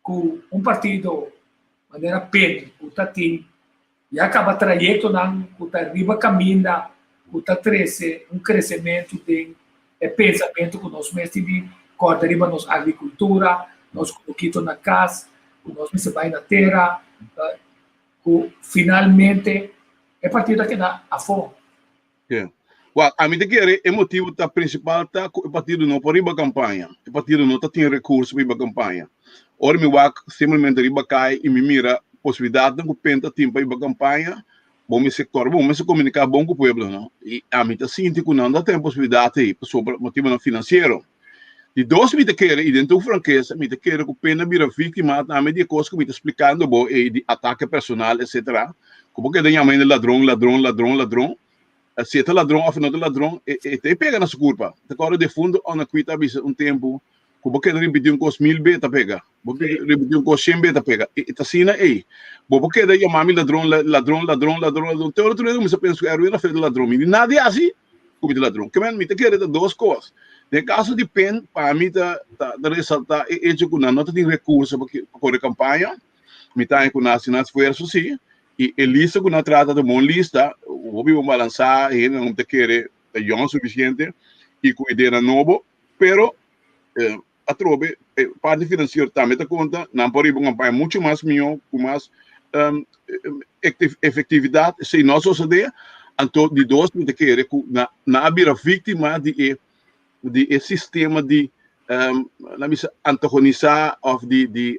ku un partido manera pen ku ta tin ya kaba trayektonan ku ta riba kaminda ku ta trese un kresementu den e pensamentu ku nos mes tin di kòrda riba nos agrikultura, nos kunukito na kas, ku nos mester bai na tera, ku finalmente e partido a keda afó. Yeah. Wak, ami ta kere e motibu ta principal ta ku e partido no por riba campaña. E partido no ta tin recurso pa riba campaña. Ora mi wak simplemente riba kai i mi mira posibilidadnan ku pen ta tin pa riba campaña, bo mester kòrda bo mester komuniká bon ku pueblo, no? I ami ta sinti ku nan no ta tin posibilidad ei pasobra motibunan finansiero. Di dos mi ta kere, i den tur frankesa, mi ta kere ku pen a bira víktima tambe di e kos ku mi ta splikando bo ei di atake personal etcetera, ku bo keda yama hende ladron, ladron, ladron, ladron. Si e ta ladron òf e no ta ladron, e ta e pega na su kurpa. Ta kòrda defuntu Onaquita a bisa un tempu. Ku bo keda ripití un kos mil be ta pega. Bo keda ripití un kos shen be ta pega. E ta asina ei. Bo por keda yama mi ladron, ladron, ladron, ladron, ladron. Te ora tur hende kuminsá pensa ku Erwin Rafael ta ladron. Mi di nada di hasi ku mi ta ladron. Ke men mi ta kere ta dos kos. Den kaso di pen, pa mi ta ta resaltá e echo ku nan no ta tin rekurso pa kore kampaña. Mi ta haña ku nan hasi nan esfuerso si. I e lista ku nan trata ta un bon lista. Hopi bon balansá, hendenan ku mi ta kere ta yòn sufisiente i ku ideanan nobo. Pero atrobe e parti finansiero tambe ta konta, nan por riba un kampaña muchu mas mihó ku mas efektividat. Esei no a sosodé. Anto di dos mi ta kere ku nan a bira víktima di e di e sistema di nan bisa antagonisá òf di di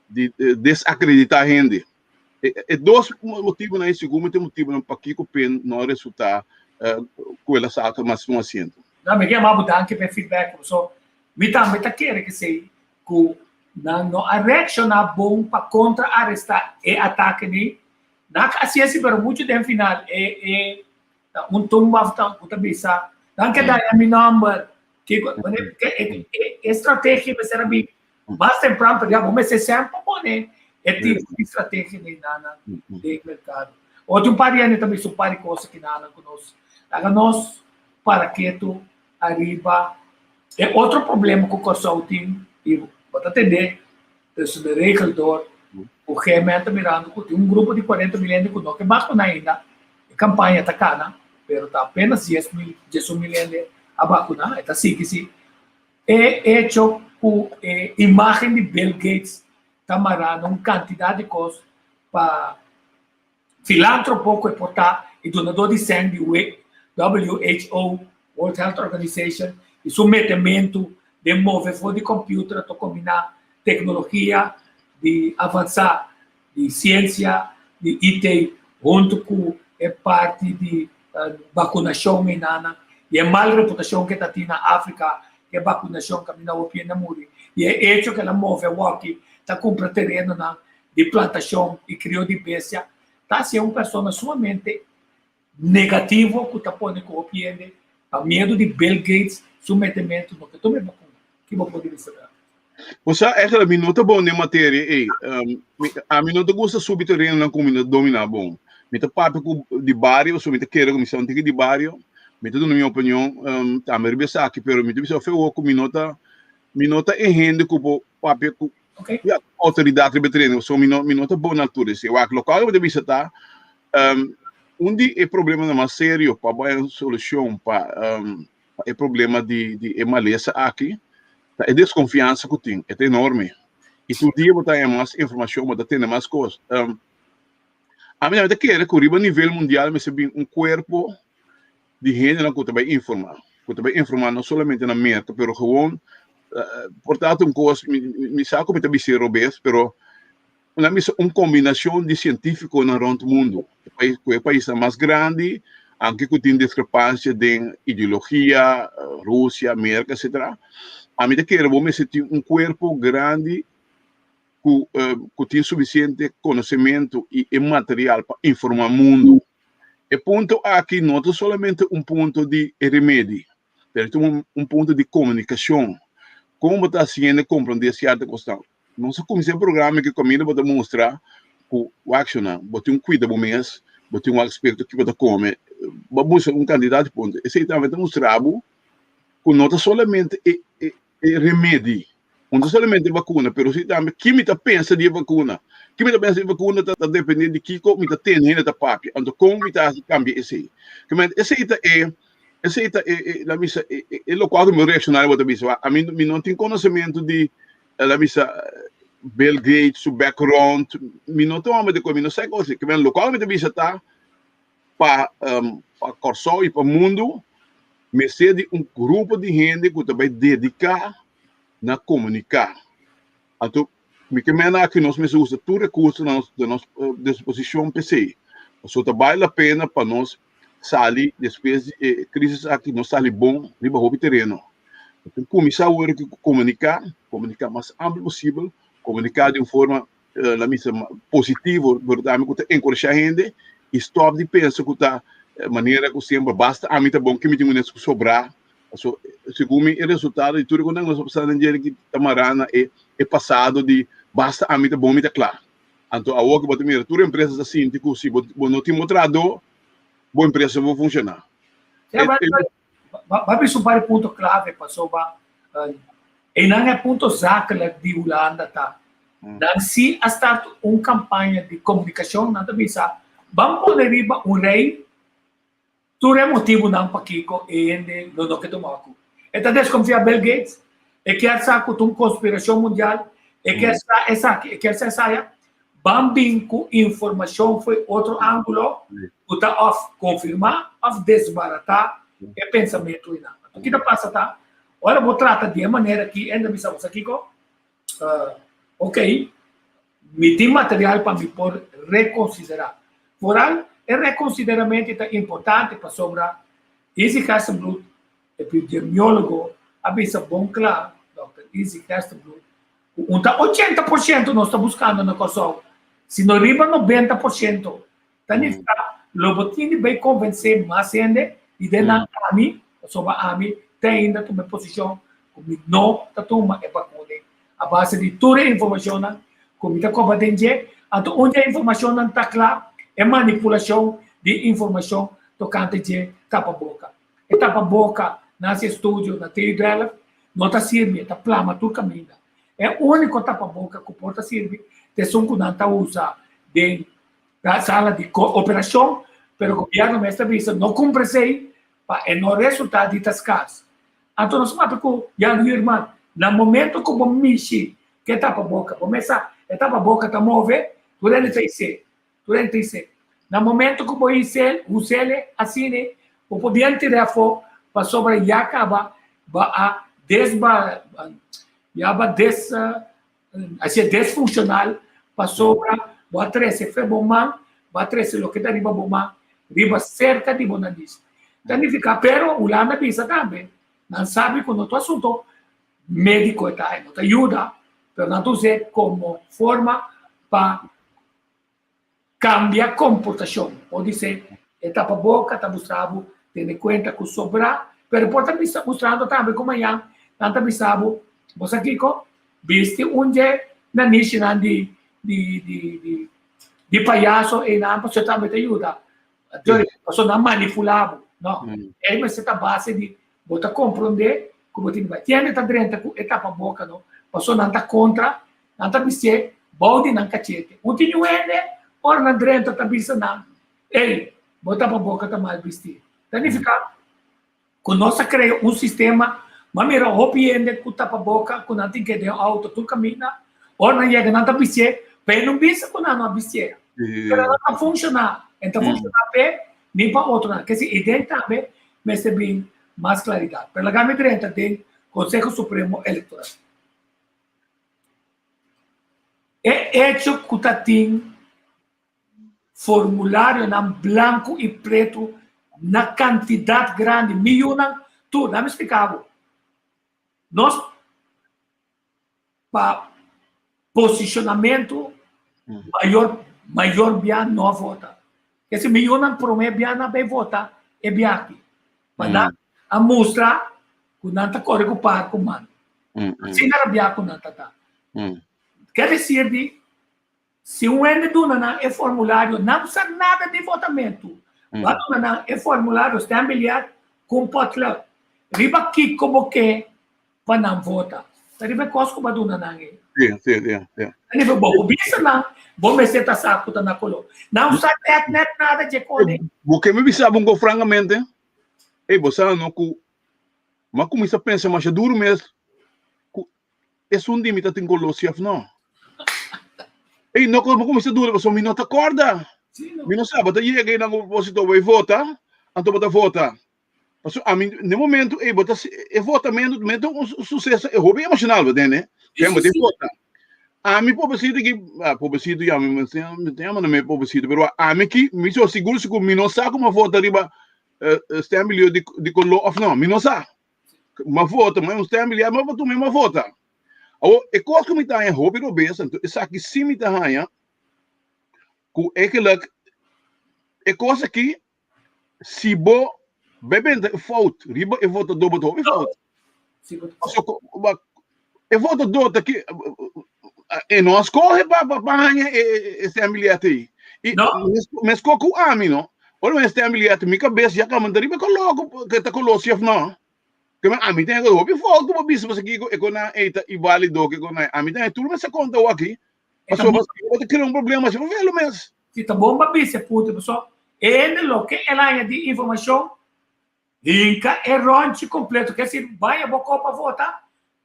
di desakreditá hende. E dos motibunan ei sigur mi ta e motibunan pakiko pen no a resultá ku el a saka mas un asiento. No, mi ke yama bo danki pa e feedback paso mi tambe ta kere kesei ku nan no a reakshoná bon pa kontra arestá e atake ni nan a hasi esi pero muchu den final e e ta un tumba ta ku ta bisa nan ke daña mi nòmber kiko e strategia mester a bin Mas tempran pero ya bo mester semper pone e tipo di strategia di nana den mercado. Otro un par di aña ta bisa un par di cosa ki nana ku nos laga nos para ketu ariba e otro problema ku Kòrsou tin i bo ta tende tussen de regel door ku GMN ta mirando ku tin un grupo di 40 mil hende ku no ke bakuna ainda. E kampaña ta kana pero ta apenas dies mil, diesun mil hende a bakuna. E ta sigui si. E echo ku e imágen di Bill Gates ta mará na un kantidat di kos pa filántropo ku e por ta i dunadó di sèn di WHO, World Health Organization, i su metementu den move for di kòmpiuter ta kombiná teknologia di avansá di siensia di IT huntu ku e parti di bakunashon einanan i e mal reputashon ke ta tin na Afrika ku e bakunashon kaminda hopi hende a muri i e echo ku el a move awoki ta kumpra terenonan di plantashon i krio di bestia ta hasié un persona sumamente negativo ku ta pone ku hopi hende pa miedu di Bill Gates su metementu no ke tuma e bakuna. Ki bo por di bisa ta? Bo sa, eigenlijk mi no ta bon den materia ei. Ami no ta gusta subi terenonan ku mi no ta dominá bon. Mi ta papia ku di bario, so mi ta kere ku mi sa un tiki di bario. Mi ta duna mi opinion tambe riba esaki, pero mi ta bisa feo ku mi no ta mi no ta e hende ku por papia ku ya outoridat riba e tereno, so mi no mi no ta bon na altura esei. Wak, lokual ku mi ta bisa ta un di e problemanan mas serio pa bo haña un solushon pa e problema di di e malesa aki ta e deskonfiansa ku tin, e ta enorme. I tur dia bo ta haña mas informashon, bo ta tende mas kos. Ami tambe ta kere ku riba nivel mundial mester bin un kuerpo di hendenan ku ta bai informá, ku ta bai informá no solamente na Merka, pero gewoon por ta un kos, mi mi sa ku mi ta bis'é robes, pero nan bisa un kombinashon di sientífikonan rònt mundu, ku e paisnan mas grandi, anke ku tin diskrepansia den ideologia, Rusia, Merka, etsetera. Ami ta kere bo mester tin un kuerpo grandi ku ku tin sufisiente konosementu i e material pa informá mundu. E punto aki no ta solamente un punto di e remedi, pero ta un punto di komunikashon. Kon bo ta hasi hende komprondé sierto kosnan? Nos a kuminsá e programa ku kaminda bo ta mustra ku wak shona, bo tin kuida bo mes, bo tin wak aspekto ki bo ta kome, bo a buska un kantidat di punto. Esei tambe ta mustra bo ku no ta solamente e e remedi, no ta solamente e bakuna, pero si tambe ki mi ta pensa di e bakuna. Ki mi ta pensa di e bakuna ta depende di kiko mi ta tende hende ta papia, anto kon mi ta hasi kambia esei. Kimente esei ta e, esei ta e, e la misa e, e lokual ku mi reakshoná bo ta bisa, ami mi no tin konosementu di la misa Bill Gates su background, mi no ta homber di kos, mi no sa e kos ei. Kimente lokual ku mi ta bisa ta pa pa Kòrsou i pa mundu mester di un grupo di hende ku ta bai dediká na komuniká. Anto mi ke mena aki nos mester usa tur rekurso na nos na nos disposishon p'esei. Pasobra ta bale la pena pa nos sali despues di e krisis aki nos sali bon riba hopi tereno. Anto kuminsá awor ku komuniká, komuniká mas amplio posibel, komuniká di un forma la misa positivo, pero tambe ku ta enkurashá hende i stòp di pensa ku ta manera ku semper basta ami ta bon ke mi tin un ku sobrá. So, segun mi e resultado di tur e konta ku nos a pasa den dje ki ta mará na e e pasado di basta ami ta bon mi ta kla. Anto awor ku bo ta mira tur empresa ta sinti ku si bo bo no tin bo trahadó bo empresa no por funshoná. E, Ba bisa un par di punto clave pasobra einan e punto zakelijk di Hulanda ta. Nan si a start un campaña di comunicacion, nan ta bisa ban pone riba un rei tur e motibunan pakiko e hende lo no ke tuma vacu. E ta desconfia Bill Gates, e kier sa cu ta un conspiracion mundial, e kier sa esaki, e kier sa esaya. Ban bin ku informashon fo'i otro ángulo ku ta òf konfirmá òf desbaratá e pensamentu einan. Anto ki ta pasa ta, ora bo trata di e manera aki, hende ta bisa bo, sa kiko? Ok, mi tin material pa mi por rekonsiderá. Foral e rekonsideramentu ta importante pasobra Izzy Gerstenbluth, epidemiólogo, a bisa bon kla, Dòkter Izzy Gerstenbluth, Ku un ta 80% nos ta buskando na Kòrsou, si no riba 90%, ta nifiká lo bo tin di bai konvensé mas hende i den nan ami, pasobra ami te ainda tuma e posishon ku mi no ta tuma e bakuna a base di tur e informashonnan ku mi ta koba den dje. Anto un di e informashonnan ta kla, e manipulashon di informashon tokante dje tapaboka. E tapaboka na hasi estudio na TU Delft no ta sirbi, e ta plama tur kaminda. E úniko tapaboka ku por ta sirbi ta esun ku nan ta usa den sala di operashon, pero gobièrnu mes ta bisa no kumpra esei pa e no resultá di ta skars. Anto nos papia ku Jan Huurman, na momento ku bo mishi ku e tapaboka, bo mes sa e tapaboka ta move, tur hende ta isé. 36. Na momento ku bo hisel, husele, asina, bo por bien tir'é afó, pasobra ya kaba bo a desba, ya bo a des, hasié desfunshonal, pasobra bo a trese fe bo man, bo a trese loke ta riba bo man riba serka di bo nariz. Ta nifiká, pero Hulanda bisa tambe, nan sabi ku no ta asunto médiko e ta, e no ta yuda, pero nan ta us'é komo forma pa Kambia komportashon. Podisé e tapaboka ta mustra bo tene kuenta ku sobrá, pero por ta bisa mustrando tambe ku mañan nan ta bisa bo, bo sa kiko? Bisti un dje nanishinan di di di di di payaso einan pasobra tambe ta yuda. Pasobra nan manipulá bo. No. Ei mester ta base di bo ta komprondé ku bo tin di bai. Tiende ta drenta ku e tapaboka no, pasobra nan ta kontra Nan ta bis'é bou di nan kachete. Un tin yu hende, ora nan drenta ta bisa nan, Ey, bo tapaboka ta mal bistí. Ta nifiká ku nos a krea un sistema, m'a mira hopi hende ku tapaboka ku nan tin ke den outo tur kaminda, ora nan yega nan ta bis'é, pa e no bisa ku nan no a bis'é. Pero nan ta funshoná, e ta funshoná p'e ni pa otronan. Kesi i den tambe mester bin mas klaridat. Pero laga mi drenta den Konseho Supremo Elektoral. E echo ku ta tin formularionan blanku i pretu na kantidat grandi, miyunnan tur, dame splika bo, nos pa posishonamentu mayor mayor bia no a vota. Kese miyunnan promé bia nan bai vota e bia aki. Pa nan a mustra ku nan ta kore ku par ku man. Asina rabiá ku nan ta ta. Ke desir di, si un hende duna nan e formulario, nan no sa nada di votamentu. Bo a duna nan e formulario stembiljet ku un potlood. Riba kiko bo ke pa nan vota? Ta riba e kos ku bo a duna nan ei. Riba bo por bisa nan, bo mester ta sa ku ta na koló. Nan no sa nèt nèt nada dje kos ei. Bo ke mi bisa bo un kos frankamente? Ey, bo sa no ku M'a kuminsá pensa masha duru mes ku esun di mi ta tin koló si òf no. Ey, no ku kuminsá dura pasobra mi no ta kòrda. Mi no sa, bo ta yega einan ku propósito bo bai vota, anto bo ta vota. Pasobra ami na e momento ey bo ta e votamentu tambe ta un suseso e hopi emoshonal, bo tende? Ken bo tin vota. Ami pobrecito ki, ah, pobrecito ya, mi mi ta yama na mi pobrecito, pero ami ki mi so sigur sigur mi no sa kuma vota riba stembilio di di koló òf no, mi no sa. Ma vota, ma un stembilio, ma vota, ma vota. Awor, e kos ku mi ta haña hopi robes, anto esaki sí mi ta haña ku eigenlijk e kos aki si bo. Bai benta e fout riba e votadó bo ta hopi fout. Si bo ta Paso ku ba e votadó ta ki e no a skohe pa pa pa haña e e stembiljet ei. I No. mes meskos ku ami no, ora mi haña stembiljet mi kabes ya kaba ta riba e koló ku ke ta koló si òf no. Ke men ami ta haña hopi fout ku bo bisa pasobra kiko e konan ei ta ivalido ke konan ei. Ami ta haña tur mester konta awor aki. E ta Pasobra bo ta krea un problema asina pa velo mes. Si ta bon pa bisa e punto pasobra e hende loke el haña di informashon hinka e ronchi kompleto ke si baña bo kopa vota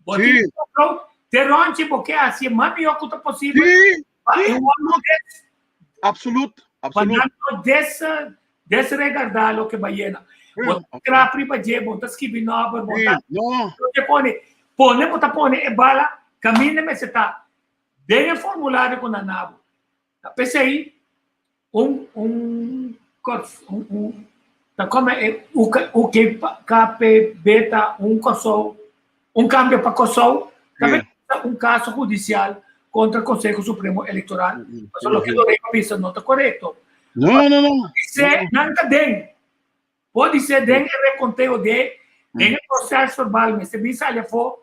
bo tin Sí. kontrol te ronchi bo ke hasi e mas mihó ku ta posibel Sí, pa sí, e wòrdu des absolut, pa absolut. nan no des desregardá loke ba yena. Bo ta trap riba dje, bo ta skibi nòmber, bo Sí, ta no. te pone pone bo ta pone e bala kaminda mester ta den e formulario ku nan na bo. Ta p'esei un un un un ta kome e UKPB ta un Kòrsou un kambio pa Kòrsou ta Sí. un kaso hudisial kontra Konseho Supremo Elektoral. Pasobra loke Sí. Lorena bisa no ta korekto. No, no, no. Se nan ta den. Podisé den e rekonteo de den e proces verbal mester bin sali afó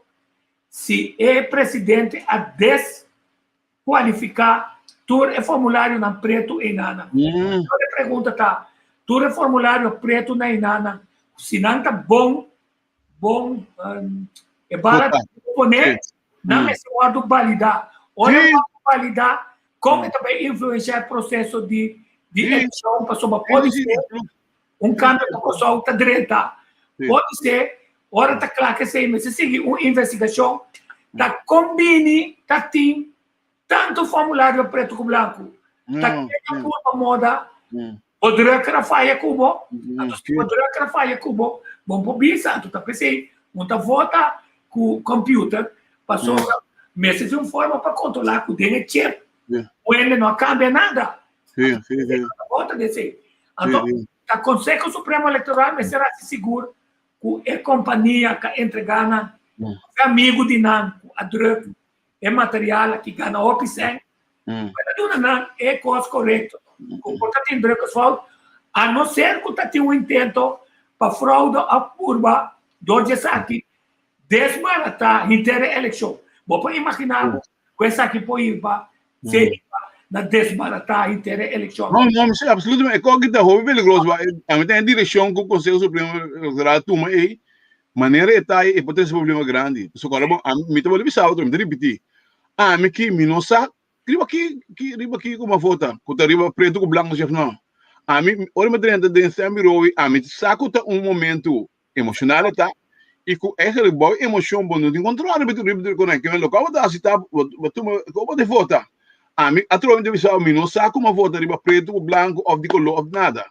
si e presidente a deskualifiká tur e formularionan pretu einanan. Tur e pregunta ta, tur e formulario pretu na einanan, si nan ta bon, bon e bara ta poné, nan mester wòrdu balidá. Ora wòrdu balidá, kon e ta bai influensiá e proseso di di elekshon? Pasobra podisé Un kambio pa Kòrsou ta drenta. Podisé ora ta kla ku esei mester sigui un investigashon ta kombini ta tin tantu formulario pretu ku blanku. Ta keda purba moda bo drukker a faya ku bo, anto si bo drukker a faya ku bo, bo por bisa anto ta p'esei bo ta vota ku computer pasobra mester tin un forma pa kontrolá ku den e chip wende no a kambia nada. Vota di esei. Anto, ta Conseho Supremo Electoral mester haci sigur cu e compania ca entrega nan, e amigo di nan cu a druk e material aki gana hopi cen, pa ta duna nan e cos corecto. Cu por ta tin drukkersfout, a no ser cu ta tin un intento pa fraude of purba door di esaki desbarata henter e eleccion. Bo por imagina bo Ku esaki por hiba se na desbaratá henter e elekshon. No, no, sí, absolutamente. E koki ta hopi peligroso. Ba, a mi ta en direkshon ku Konseho Supremo Elektoral tuma ei, manera e ta ei, e por trese problema grandi. Pasobra kòrda bon, ami, mi ta bolbe bisa otro, mi ta ripití. Ami ki mi no sa riba ki, ki, riba ki ku mi a vota, ku ta riba pretu ku blanku si òf no. Ami, ora mi drenta den stembureau, ami sa ku ta un momentu Emocional e ta y cu eigenlijk bao emocion bo no tin control riba riba con nan. Kimen loke bo ta haci ta bo bo tuma con bo ta vota. Ami atrobe mi ta bisa mi no sa como a vota riba preto cu blanco of di color of nada.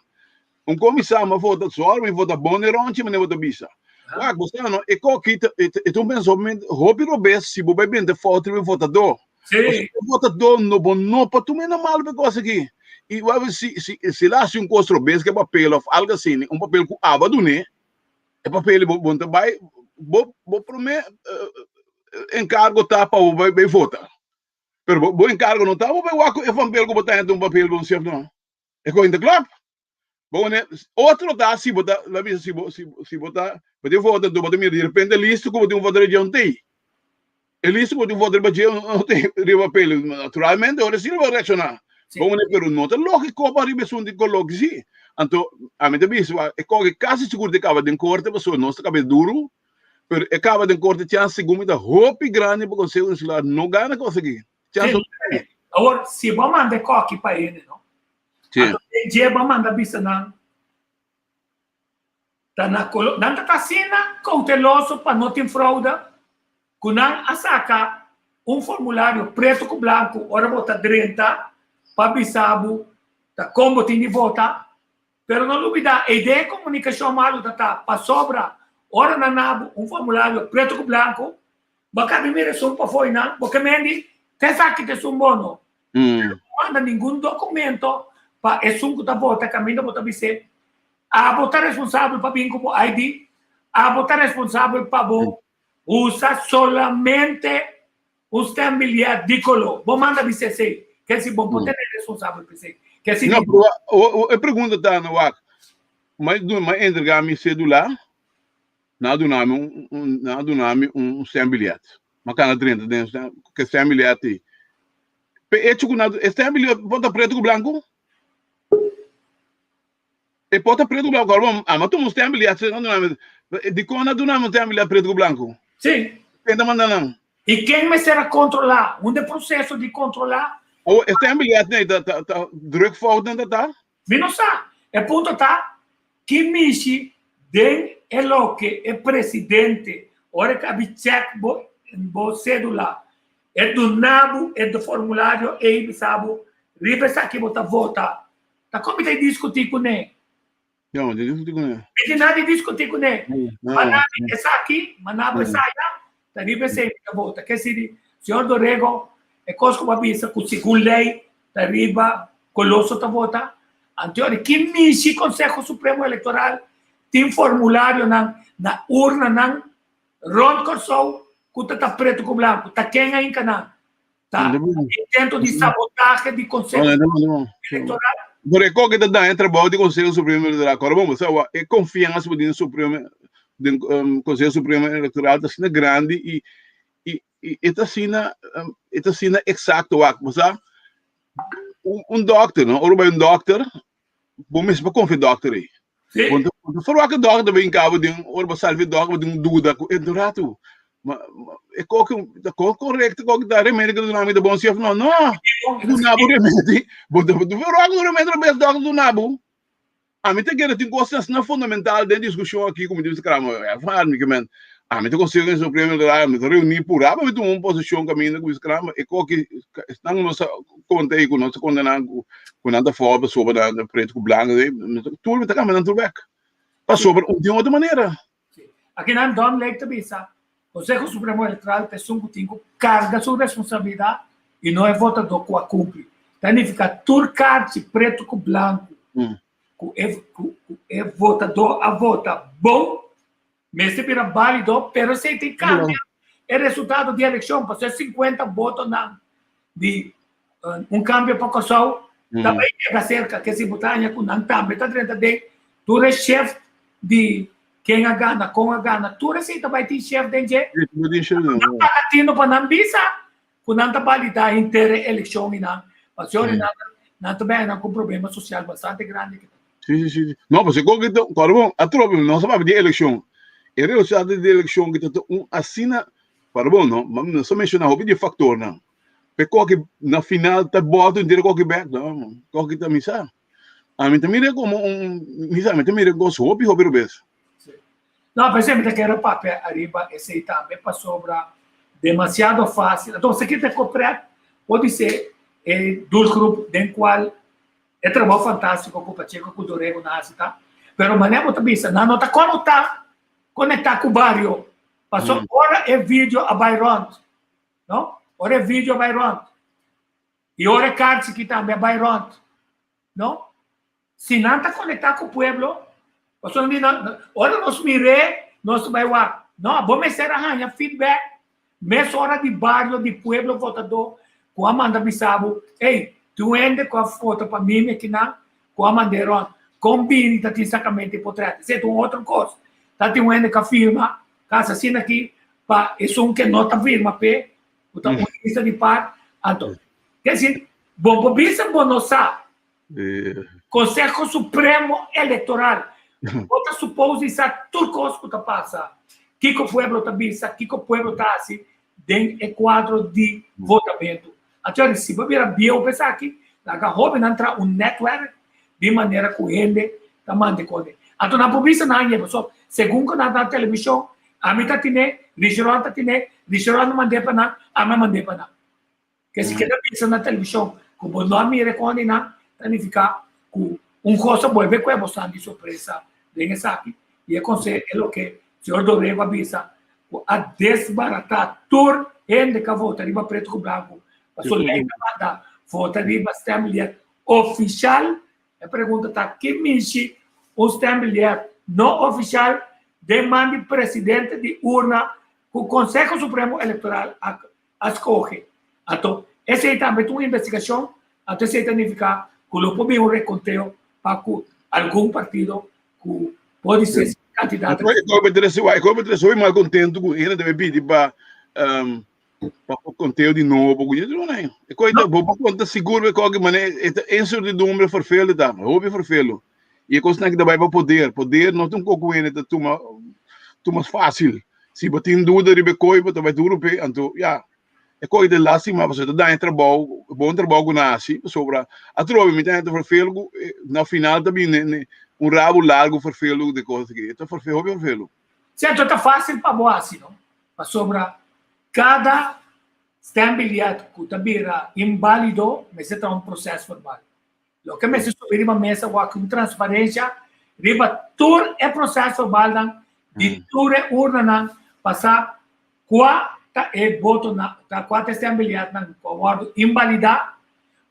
Un con mi sa mi a vota sor mi vota bon den ronchi manera bo ta bisa. Wak bo sa no e koki ta e ta un pensamiento hopi robes si bo bay bende fout riba e votador. Sí. E votador no bo no por tuma na malo pa e cos aki. Y wak si si si el a haci un cos robes cu e papel of algo asina, un papel cu abo a dun'é, e papel bo bo no ta bay bo bo prome encargo ta pa bo bay bay vota. Pero bo bo encargo no ta bo bay wak cu e papel cu bo ta haya un papel bon si of no. E cos ta klap. Bo wone otro ta si bo ta la bisa si bo si si bo ta bo tin vota anto bo ta mira di repente listo ku bo tin un vota riba dje un tei. E listo ku bo tin un vota riba dje un tei riba papel naturalmente ora si lo bo reakshoná. Sí. Bo wone pero no ta lógiko pa riba esun di koló ki si. Anto ami ta bisa wak e koke kasi sigur ta kaba den korte pasobra nos ta kabes duru pero e kaba den korte chans segun mi ta hopi grandi pa Konseho Insular no gana kos aki. Chans Sí. hopi grandi. Awor, si bo a manda e koki pa hende, no? Sí. Anto e djeba manda bisa nan, ta na kolo, nan ta ta asina kouteloso pa no tin froude, ku nan a saka un formulario pretu ku blanku ora bo ta drenta pa bisa bo ta kon bo tin di vota. Pero no lubida, e idea e komunikashon malu ta ta pasobra ora nan na bo un formulario pretu ku blanku, Bo ka bin mira esun pafó i nan, bo ke mendi, te esaki ta esun bo no. No manda ningun documento pa esun ku ta vota kaminda bo ta bis'é, abo ta responsabel pa bin ku bo ID, abo ta responsabel pa bo usa solamente un stembiljet di koló. Bo manda bis'é esei, ke si bo por tene responsabel pa esei. Ke si No, pero e pregunta ta, Wak. m'a entregá mi sédula, nan a duna mi un, un, nan a duna mi un stembiljet. M'a kana drenta den ku e stembiljet ei. P'e echo ku nan, e stembiljet por ta pretu ku blanku? E por ta pretu ku blanku. Awor bo, ami a tuma un stembiljet, si nan duna mi, dikon nan a duna mi un stembiljet pretu ku blanku? Sí. Ken ta manda nan? I ken mester a kontrolá? Unda e proseso di kontrolá? Awor, e stembiljet nei ta, ta, ta drukfout nan ta ta? Mi no sa. E punto ta, ki mishi den e loke e presidente ora ku a bi chèk bo bo sédula, e duna bo e formulario ei bisa bo riba esaki bo ta vota. Ta kon mi ta diskutí kuné? No, mi ta diskutí kuné. Mi tin nada di diskutí kuné. Manda mi esaki, manda bo esaya, ta riba esei mi ta vota. Ke si señor Dorego e kos ku bo a bisa ku segun lei ta riba Coloso ta vota. Anto ki mishi Conseho Supremo Electoral tin formularionan na urnanan rond Kòrsou ku ta ta pretu ku blanku? Ta ken a hinka nan? Ta intento di sabotahe di Conseho Electoral? Pero e koke ta daña trabou di Conseho Supremo Electoral. Kòrda bon, bo sa e konfiansa ku tin Supremo den Conseho Supremo Electoral ta asina grandi i i e ta asina e ta asina eksakto wak. Bo sa un dokter no, ora bo bai un dokter, bo mester por konfia dokter ei. Sí. Bo no ta verwagt e dokter bin kaba den ora bo salvi e dokter bo tin un duda ku e rato ma e koke ta korekto koke ta remedi ku ta duna mi ta bon si of no. No, duna bo remedi, bo ta verwagt un remedi robes dokter duna bo. Ami ta kere tin kosnan asina fundamental den diskushon aki ku mi tin bisa kla ma mi ke men ami ta konseho den supremo electoral ami ta reuni purá pa mi tuma un posishon kaminda ku bisa kla ma e koki esnan ku nos a konta ei ku nos a konta nan ku nan ta for pasobra nan ta pretu ku blanku tur mi ta kambia nan tur bek pasobra un tin otro manera. Aki nan Don Lake ta bisa Konseho Supremo Electoral ta esun ku tin ku karga su responsabilidat i no e votadó ku a kumpli. Ta nifiká tur karchi pretu ku blanku ku e ku e votadó a vota bon mester bira bálido, pero esei tin kambia e resultado di elekshon pasobra e sinkuenta botonan di Un Kambio pa Kòrsou ta bai yega serka ke si bo ta haña ku nan tambe ta drenta den tur e shef di ken a gana, kon a gana, tur esei ta bai tin shef den dje. Nan paga tino pa nan bisa ku nan ta balidá henter e elekshon i nan pasobra nan nan ta bai haña nan ku un problema sosial bastante grandi. Sí, sí, sí. No, pasobra kon ki ta, kòrda bon, atrobe nos a papia di elekshon. E resultado di elekshon ki ta ta un asina, kòrda bon no, nos a menshoná hopi di e faktornan. Pe koki na final ta bòlta entero koki bèk. No, man. Koki ta misa. Ami ta mira komo un misa, ami ta mira kos hopi hopi robes. Sí. No, p'esei mi ta kere papia ariba esei tambe pasobra demasiado fácil. Entonces, esaki ta koprèt podisé e doelgroep den kual e trabou fantástiko ku Pacheco ku Dorego nan hasi ta. Pero manera bo ta bisa, nan no ta konotá, konektá ku bario. Pasobra ora e video a bai rònt, No? Ora e video a bai rond. I ora e karchi ki tambe a bai rond. No? Si nan ta konektá ku pueblo, pasobra mi no, ora nos mir'é, nos ta bai wak. No, bo mester a haña feedback mesora di bario, di pueblo votadó ku a manda bisa bo, ey, tin un hende ku a vota pa mi, mi akinan, ku a mand'é rond. Kon bini ta tin sakamento di potrèt? Esei ta un otro kos. Ta tin un hende ku a firma Kas asina aki pa esun ke no ta firma p'e, ku ta un lista di par, anto ke si bo por bisa bo no sa. Konseho Supremo Elektoral bo ta supos di sa tur kos ku ta pasa, kiko pueblo ta bisa, kiko pueblo ta hasi den e kuadro di votamentu. Anto a risiba bira bieu pa esaki, laga hobennan traha un netwerk di manera ku hende ta manda kone. Anto nan por bisa nan yeba so segun ku nan ta na televishon, ami ta tine, Richeron ta tine, Richeron a mand'é pa nan, ami a mand'é pa nan. Ke si keda bisa na televishon ku bo no a mira e kone nan, ta nifiká ku un kos a bolbe kue bosan di sorpresa den esaki. I e konseho e loke señor Dorego a bisa ku a desbaratá tur hende ku a vota riba pretu ku blanku pasobra lei ta manda vota riba stembiljet ofishal. E pregunta ta ki mishi un stembiljet no ofishal den man di presidente di urna ku Konseho Supremo Elektoral a skohe. Anto esei tambe ta un investigashon, anto esei ta nifiká ku lo por bin un rekonteo pa ku algun partido. Ku pode ser kandidato. E kobe tres e kobe tres hopi mal kontentu ku hende debe pidi pa um, pa konteo di nobo ku yendo nei. E koe ta bo konta sigur be koke mane e ta incertidumbre vervelen ta, hopi vervelen. I e kosnan ki ta bai pa poder, poder no ta un koko hende ta tuma tuma fácil. Si bo tin duda riba e koi bo ta bai duro p'e, anto ya E koi ta lastima pasobra e ta daña trabou, bon trabou ku nan hasi, pasobra atrobe mi ta henter ferfelu ku na final ta bini un rabu largu ferfelu di kos aki. E ta ferfelu, hopi ferfelu. Sí, anto ta fásil pa bo hasi, no? Pasobra kada stembiljet ku ta bira inbálido mester traha un proses verbal. Loke mester subi riba mesa wak un transparencia riba tur e proces verbalnan di tur e urnanan pa sa cua ta e botonan, ta cua ta e stembiljetnan cu a wordo invalida,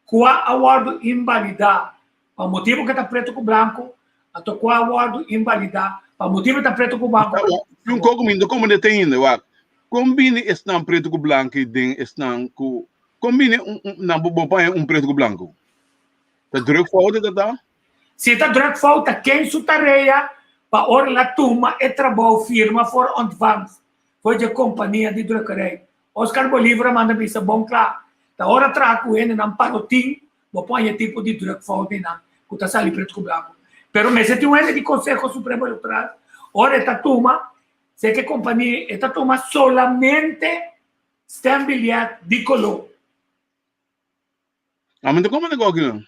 cua a wordo invalida pa motibo cu ta preto cu blanco, anto cua a wordo invalida pa motibo ta preto cu blanco. Un koko mi no komprende te ainda, wak. Kon bini esnan preto ku blanco i den esnan ku kon bini nan bo paña un preto ku blanco? Ta drukfout e ta ta? Si ta drukfout ta ken su tarea pa ora el a tuma e trabou firma voor ontvangst for dje kompania di drukkerij. Oscar Bolivar a manda bisa bon kla, ta ora traha ku hendenan parotin bo por haña tipo di drukfout einan ku ta sali pretu ku blanku. Pero mester tin un hende di Konseho Supremo Elektoral ora e ta tuma, se ke kompania e ta tuma solamente stembiljet di koló. A mi ta come nego aki nan.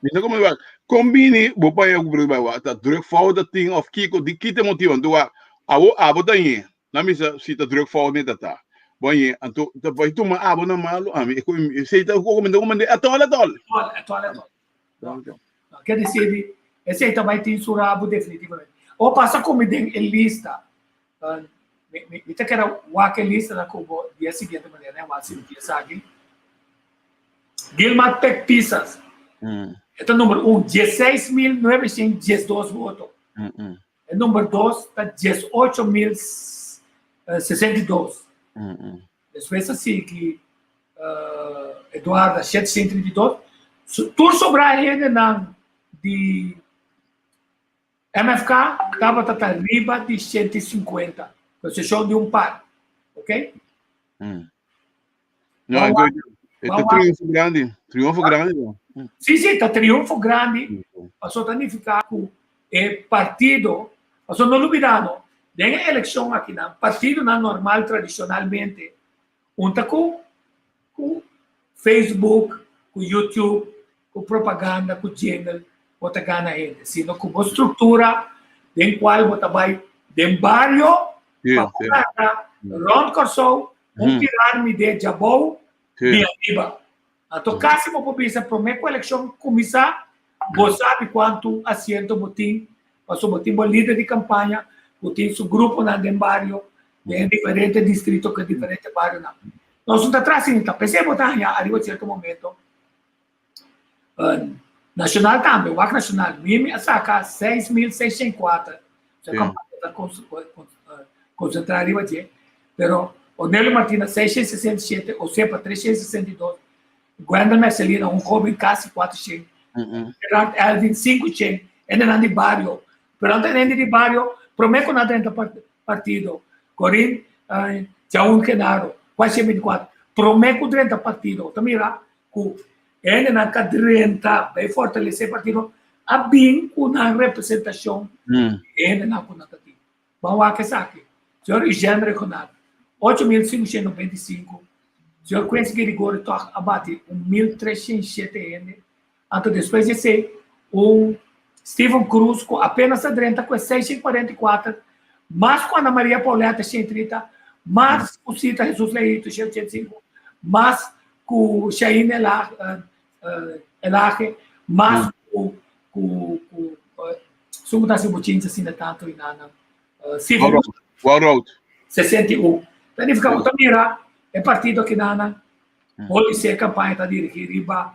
Mi ta come wak. Kon bini bo paña ku bai wak ta drukfout ta tin of kiko di ki ta motibu anto wak abo abo ta ñe nan bisa si ta drukfout mi ta ta bo ñe anto ta bai tuma abo na malu ami e ku esei ta koko mi ta komende atol atol. Atol atol atol. No ke desir esei ta bai tin su rabu definitivamente. O pasa ku mi den e lista Mi, mi, mi ta kere wak e lista na kubo di e siguiente manera, ne? Wak si mi tin esaki. Gilmar Pek Pisas. E ta number 1, 16.912 voto. E number 2 ta 18.062. Despues a sigui uh, Eduarda 732. Tur sobra hendenan di MFK tabata ta riba di 150, ku eksepshon di un par. Ok? Mm. No, Wawa, e ta triunfo grandi, triunfo grandi. Sí, sí, ta triunfo grandi. Paso ta nifiká ku e partido, paso no lubidá no, den e elekshon akinan, partidonan normal tradishonalmente un ta ku ku Facebook, ku YouTube, ku propaganda, ku jingle, bo ta gana hende, sino ku bo struktura den kual bo ta bai den bario pa bo gana rònt Kòrsou, un piramide djabou di ariba. Anto kasi bo por bisa promé ku elekshon kuminsá, bo sabi kuantu asiento bo tin, pasobra bo tin bo lider di kampaña ku tin su gruponan den bario, den diferente distrito ku e diferente barionan. Nos no ta tras sinta, p'esei bo ta haña ariba sierto momento Nacional tambe, wak Nacional, Mimi a saca 6.604, su campaña ta concentra riba dje, pero Ornelio Martina 667, Osepa 362, Gwendel Mercelina, un hoben casi 400, Gerard Elvin 500, hendenan di bario, pero nan ta hende di bario prome cu nan drenta partido, Corin Jaun Genaro, 424, prome cu drenta partido, ta mira ku e hendenan ka drenta bai fortalesé e partido a bin ku nan representashon di e hendenan ku nan ta tin. Ban wak esaki. Señor Eugène Regonat, 8.595, señor Quincy Girigorie tòg a bati un 1.307 hende. Anto despues di esei un Steven Cruz ku apenas a drenta ku e 644, mas ku Ana Maria Pauletta 130, mas ku Cita Jesus Leito 185, mas ku Shaine Elage, mas ku ku ku su ku ta hasi bochincha asina tantu i nan Steven Road 61. Ta nifiká ku ta mira e partido akinan Hopi si e kampaña ta dirigí riba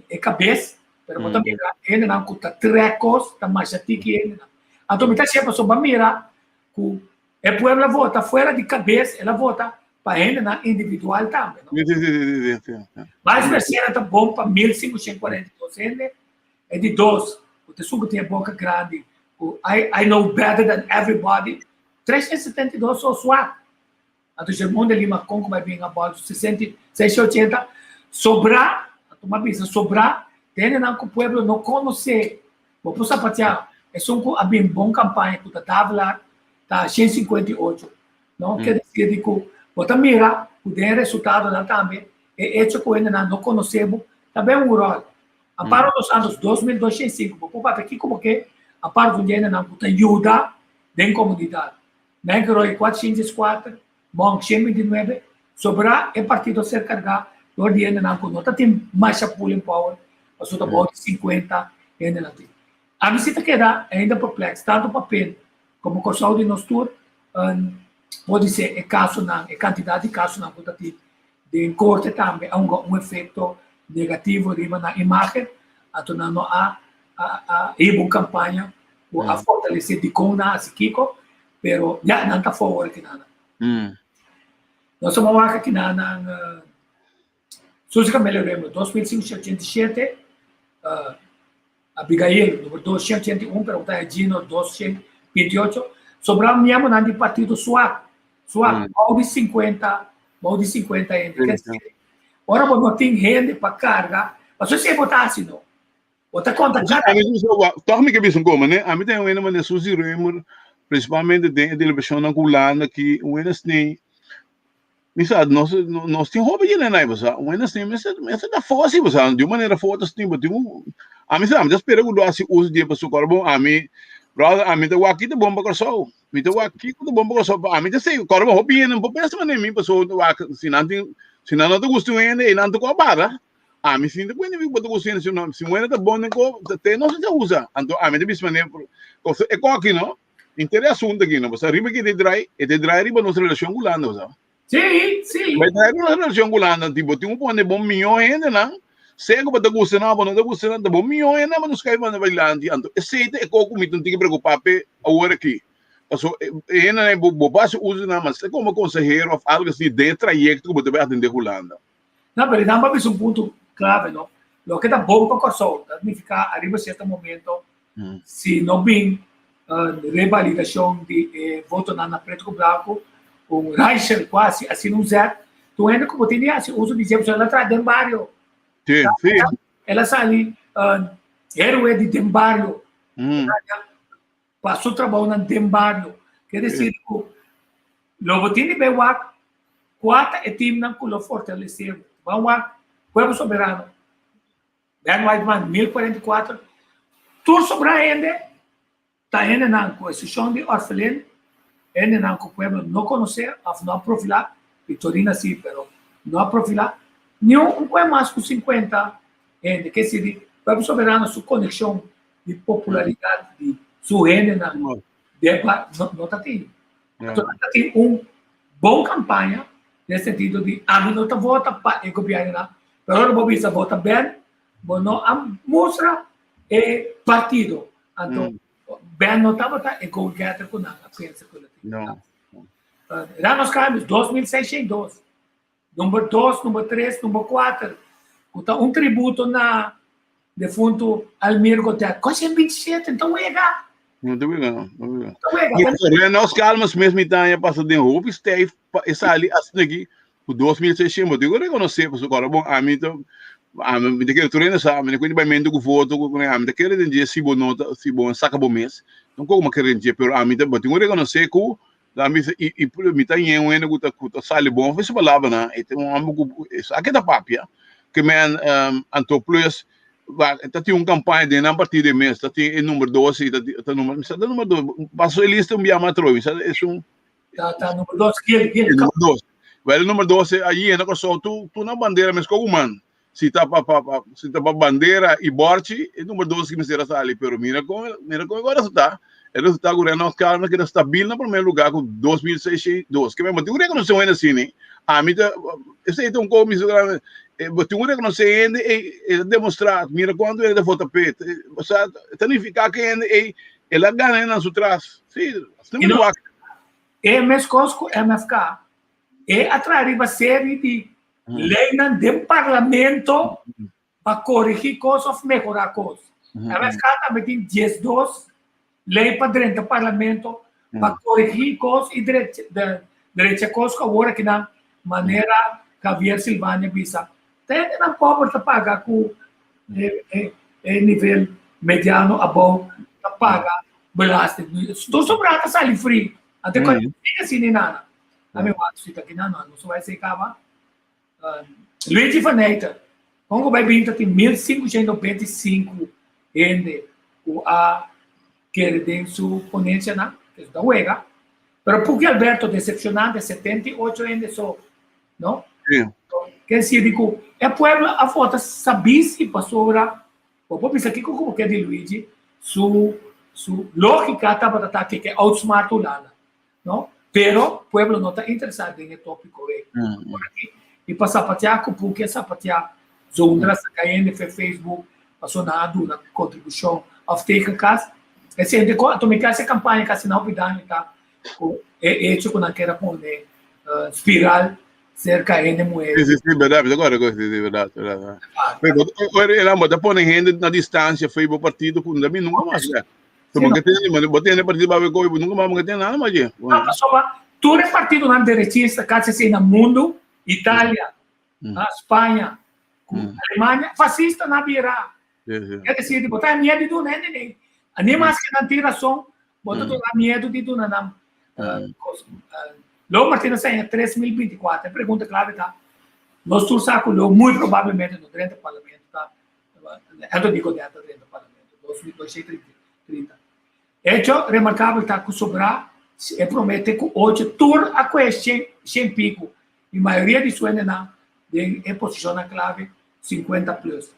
e kabes, pero bo ta mira hendenan ku ta trèk kos, ta masha tiki hendenan. Anto mi ta siña pasobra bo a mira ku e pueblo a vota fuera di kabes, el a vota pa hendenan individual tambe, no? Sí, sí, sí, sí, sí. Miles Mercera ta bon pa 1542 hende, e di dos, ku ta esun ku tin e boka grandi. ku I I know better than everybody, 372 so swak. Anto Germon de Lima kon ku bai bin about 60, 680, sobrá, anto m'a bisa sobrá, hendenan ku pueblo no konosé. Bo por sapateá, esun ku a bin bon kampaña ku ta Davelaar ta 158. No ke desir di ku bo ta mira ku den e resultadonan tambe e echo ku hendenan no konosé bo ta ben un ròl. Amparo dos Santos 2205 bo por papia kiko bo ke Amparo ta un di hendenan ku ta yuda den komunidat. Menkeroy 404, Monk 129, Sobrá e partido a ser kargá dor di hendenan ku no ta tin masha pulling power pasobra ta bou di 50 hendenan tin. Ami si ta keda ainda perpleks tantu pa pen komo Kòrsou di nos tur podisé e kasonan e kantidat di kasonan ku ta tin den korte tambe a hunga un efekto negativo riba nan imágen anto nan no a a hiba un kampaña ku a fortalesé dikon nan a hasi kiko pero ya nan ta for ora kina nan. Nos a wak kina nan Suzy Camelia Remo 2587 Abigail numero 281 pero ta Gino 228 sobra miembronan di partido swak swak bou di 50 bou di 50 hende ke si ora bo no tin hende pa karga pasobra esei bo ta hasi no bo ta konta kada Tòg mi ke bisa un kos mane ami ta wena mane Suzy Römer prinsipalmente den e deliberashonnan ku Hulanda ki wena snei Mi sa, nos, nos tin hopi dje nenai, bo sa. Un hende asina mester, mester ta fosi, bo sa. Di un manera foto asina, bo tin un... Ami sa, mi ta spera ku lo hasi uso di e pasobra kòrda bon, ami, brother, ami ta wak ki ta bon pa Kòrsou. Mi ta wak kiko ta bon pa Kòrsou. Ami ta sey, kòrda bon, hopi hende no por pensa manera mi, pasobra wak, si nan tin, si nan no ta gusta un hende, e nan ta ku a bara. Ami si ta kuenta mi ku bo ta gusta un hende, si no, si un hende ta bon den ko, te nos ta usa. Anto ami ta bisa manera, e koki no, Inter e asunto aki no, pasobra riba ki e ta drai, e ta drai riba nos relashon ku Hulanda, bo sa. Sí, sí. Bo drai riba nos relashon ku Hulanda, tipo tin ku pone bo mihó hendenan, sea ku bo ta gusta nan o bo no ta gusta nan, ta bo mihó hendenan bo nos kai manda bailanti. Anto esei ta e kos ku mi tin ku preokupá p'e awor aki. Pasobra e hendenan bo bo por hasi uso di nan, mas ta komo konsehero òf algu asina den e trayekto ku bo ta bai atendé Hulanda. No, pero nan bo a bisa un punto klave, no. Loke ta bon pa Kòrsou ta nifiká ariba sierto momento Si no bin revalidashon di e votonan na pretu ku blanku, un Reichel ku hasi asina un zet, tur hende ku bo tin di hasi uso di dje pasobra el a traha den bario. Sí, sí. El a sali héroe di den bario. Pa su trabounan den bario. Ke desir ku lo bo tin di bai wak kua ta e timnan ku lo fortalesé bo. Ban wak Pueblo Soberano. Ben Whiteman, 1044, Tur sobrá hende ta hendenan ku eksepshon di Orfelin, hendenan ku pueblo no konosé òf no a profilá, Victorina sí, pero no a profilá, niun un kue mas ku 50 hende. Ke sirbi Pueblo Soberano su konekshon di popularidat di su hendenan den no ta tin. Anto nan ta tin un bon kampaña den sentido di ami no ta vota pa e gobièrnunan, pero ora bo bisa bo ta Ben, bo no a mustra e partido. Anto Ben no tabata e go getter ku nan a pensa ku lo tin. No. Ramos Carlos, 2602. Number dos, number tres, number kuater, ku ta un tributo na defuntu Almir Godett. Kos en 27, no ta wega. No ta wega, no. No wega. No ta wega. Renos Calmas mes mi taña pasa den hopi stijf pa e sali asina aki ku 2600. Bo tin ku rekonosé pasobra kòrda bon ami ta ami mi ta kere tur hende sa mi ta kuenta baimentu ku foto ku ami ta kere den dje si bo no ta si bo no saka bo mes. Tampoco mi a kere den dje pero ami ta bo tin ku rekonosé ku Nan bisa, i, i mi ta ñe un hende ku ta, ku ta sali bon for su palabranan. E ta un hòmber ku sa ke ta papia. Ke men, um, anto plus, ba, ta tin un kampaña den nan partido e mes. Ta tin e number dos i ta, ta number, mi sa ta number dos. Paso e lista un bia mas atrobe. Mi sa es un. Ta, ta number dos, Gil, Gil. E number dos. Wel, e number dos, ayi na Kòrsou, tur, tur nan bandera mes kogu man. Si ta pa, pa, pa, si ta pa bandera i borchi, e number dos ki mester a sali. Pero mira kon, mira kon e resultá. E resultá ku Renault Carmen keda stabil na promé lugá ku 2602. Ke men bo tin ku rekonosé un hende asina. Ami ta, esei ta un kos mi bo tin ku rekonosé hende ei, e ta demostrá, mira kuantu hende ta vota p'e. Osea, ta nifiká ku e hende ei, el a gana hende nan su tras. Sí, asina mi wak. E meskos ku MFK, e a traha riba seri di Leynan den parlamento pa coregi cos of mehora cos. MFK tambe tin 12. lei pa drenta parlamento pa corregí cos y drecha cos cu awor akinan manera Javier Silvania bisa ta hendenan pober ta paga cu e nivel mediano abou ta paga belasting. Tur sobrá ta sali free. Ante cu asina nada. Ami wak si ta kinan no nos bai caba. Luigi van Eijten, kon ku bai bin ta tin 1525 hende ku a kere den su ponensianan, ku ta wega. Pero Puki Alberto decepcionante, 78 hende so, no? Sí. Ke sirbi ku e pueblo a vota sabisi pasobra bo por bisa kiko ku bo ke di Luigi, su su logika tabata ta ke ke outsmart Hulanda. No? Pero pueblo no ta interesá den e tópiko ei. I pa sapateá ku puki a sapateá zondra saka hende fe Facebook paso nan a duna kontribushon òf teken kas. E sente ku anto mi kasi kampaña kasi nan hopi daño ta ku e echo ku nan kere pone spiral serka hende muhé. Sí, sí, sí, berdad, mi ta acuerdo ku sí, sí, berdad, berdad. Pero ora bo ta pone hende na distansia for bo partido ku no ta bin nunka mas. So bo ke tene, bo tene partido babe koe, bo nunca mas bo ke tene nada mas je. No, pasobra tur e partidonan derechista casi así na mundo, Italia, Spaña, Alemania, fascista na bira. Ker decir, bo ta miedo di duna hende nei. Ni mas ke nan tin rason, bo ta duna miedo di duna nan cos. Leo Martina sa en 3024. E pregunta clave ta, nos tur sa cu Leo muy probablemente no drenta parlamento ta Anto di Godet ta drenta parlamento 2230. Hecho remarkabel ta ku sobrá e promete ku ocho tur a kue shen piku i mayoria di su hendenan den e posishonnan klave 50 plus.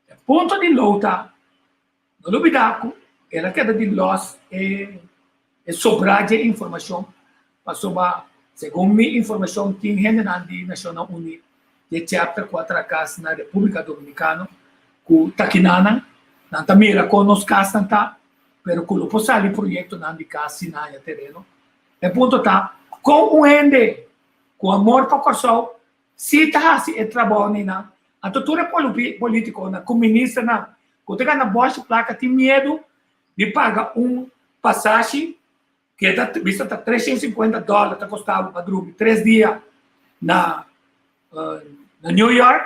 E punto di Lou ta, no lubidá ku el a keda di lòs e E sobrá dje informashon pasobra segun mi informashon tin hendenan di Nashonnan Uní dje chapter ku a traha kas na Repúblika Dominikano ku ta kinanan, nan ta mira kon nos kasnan ta pero ku lo por sali proyektonan di kas si nan haña tereno. E punto ta kon un hende ku amor pa Kòrsou si ta hasi e trabou ninan anto tur e polítikonan ku ministernan ku ta gana bòshi plaka tin miedu di paga un pasashi ke ta bisa ta 350 dòler ta kosta bo pa drumi tres dia na na New York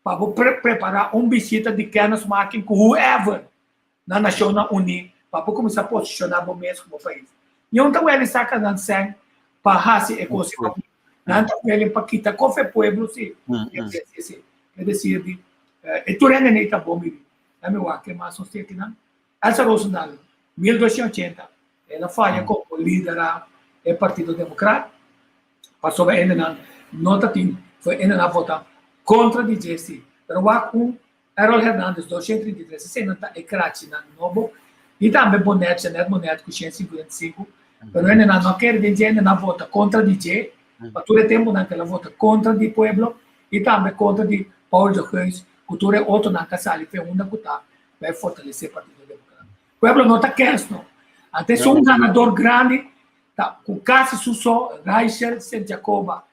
pa bo prepará un bishita di kennismaking ku whoever na Nashonnan Uní pa bo kuminsá posishoná bo mes komo pais. Niun ta wèli saka nan sèn pa hasi e kos aki. Nan ta wèli pa kita kof e pueblo si. Ke desir di e tur hende nei ta bon bibi. Dame wak ke mas nos tin akinan. Elsa Rozendal, 1280, el a faya komo lidera e Partido Demokrat, pasobra hendenan no ta tin, hendenan a vota kontra di dje si. Pero wak un Errol Hernandez, 233, eseinan ta e krachinan nobo, i tambe Bonet, Jeanette Bonet ku 155, pero hendenan no a kere den dje, hendenan a vota kontra di dje, pa tur e tempunan ku el a vota kontra di pueblo i tambe kontra di Paul de Geus ku tur e otronan ku a sali fe unda ku ta bai fortalesé Partido Demokrat. Pueblo no ta kens no. Antes un ganador grandi ta ku kasi su so Raichel Sint Jacoba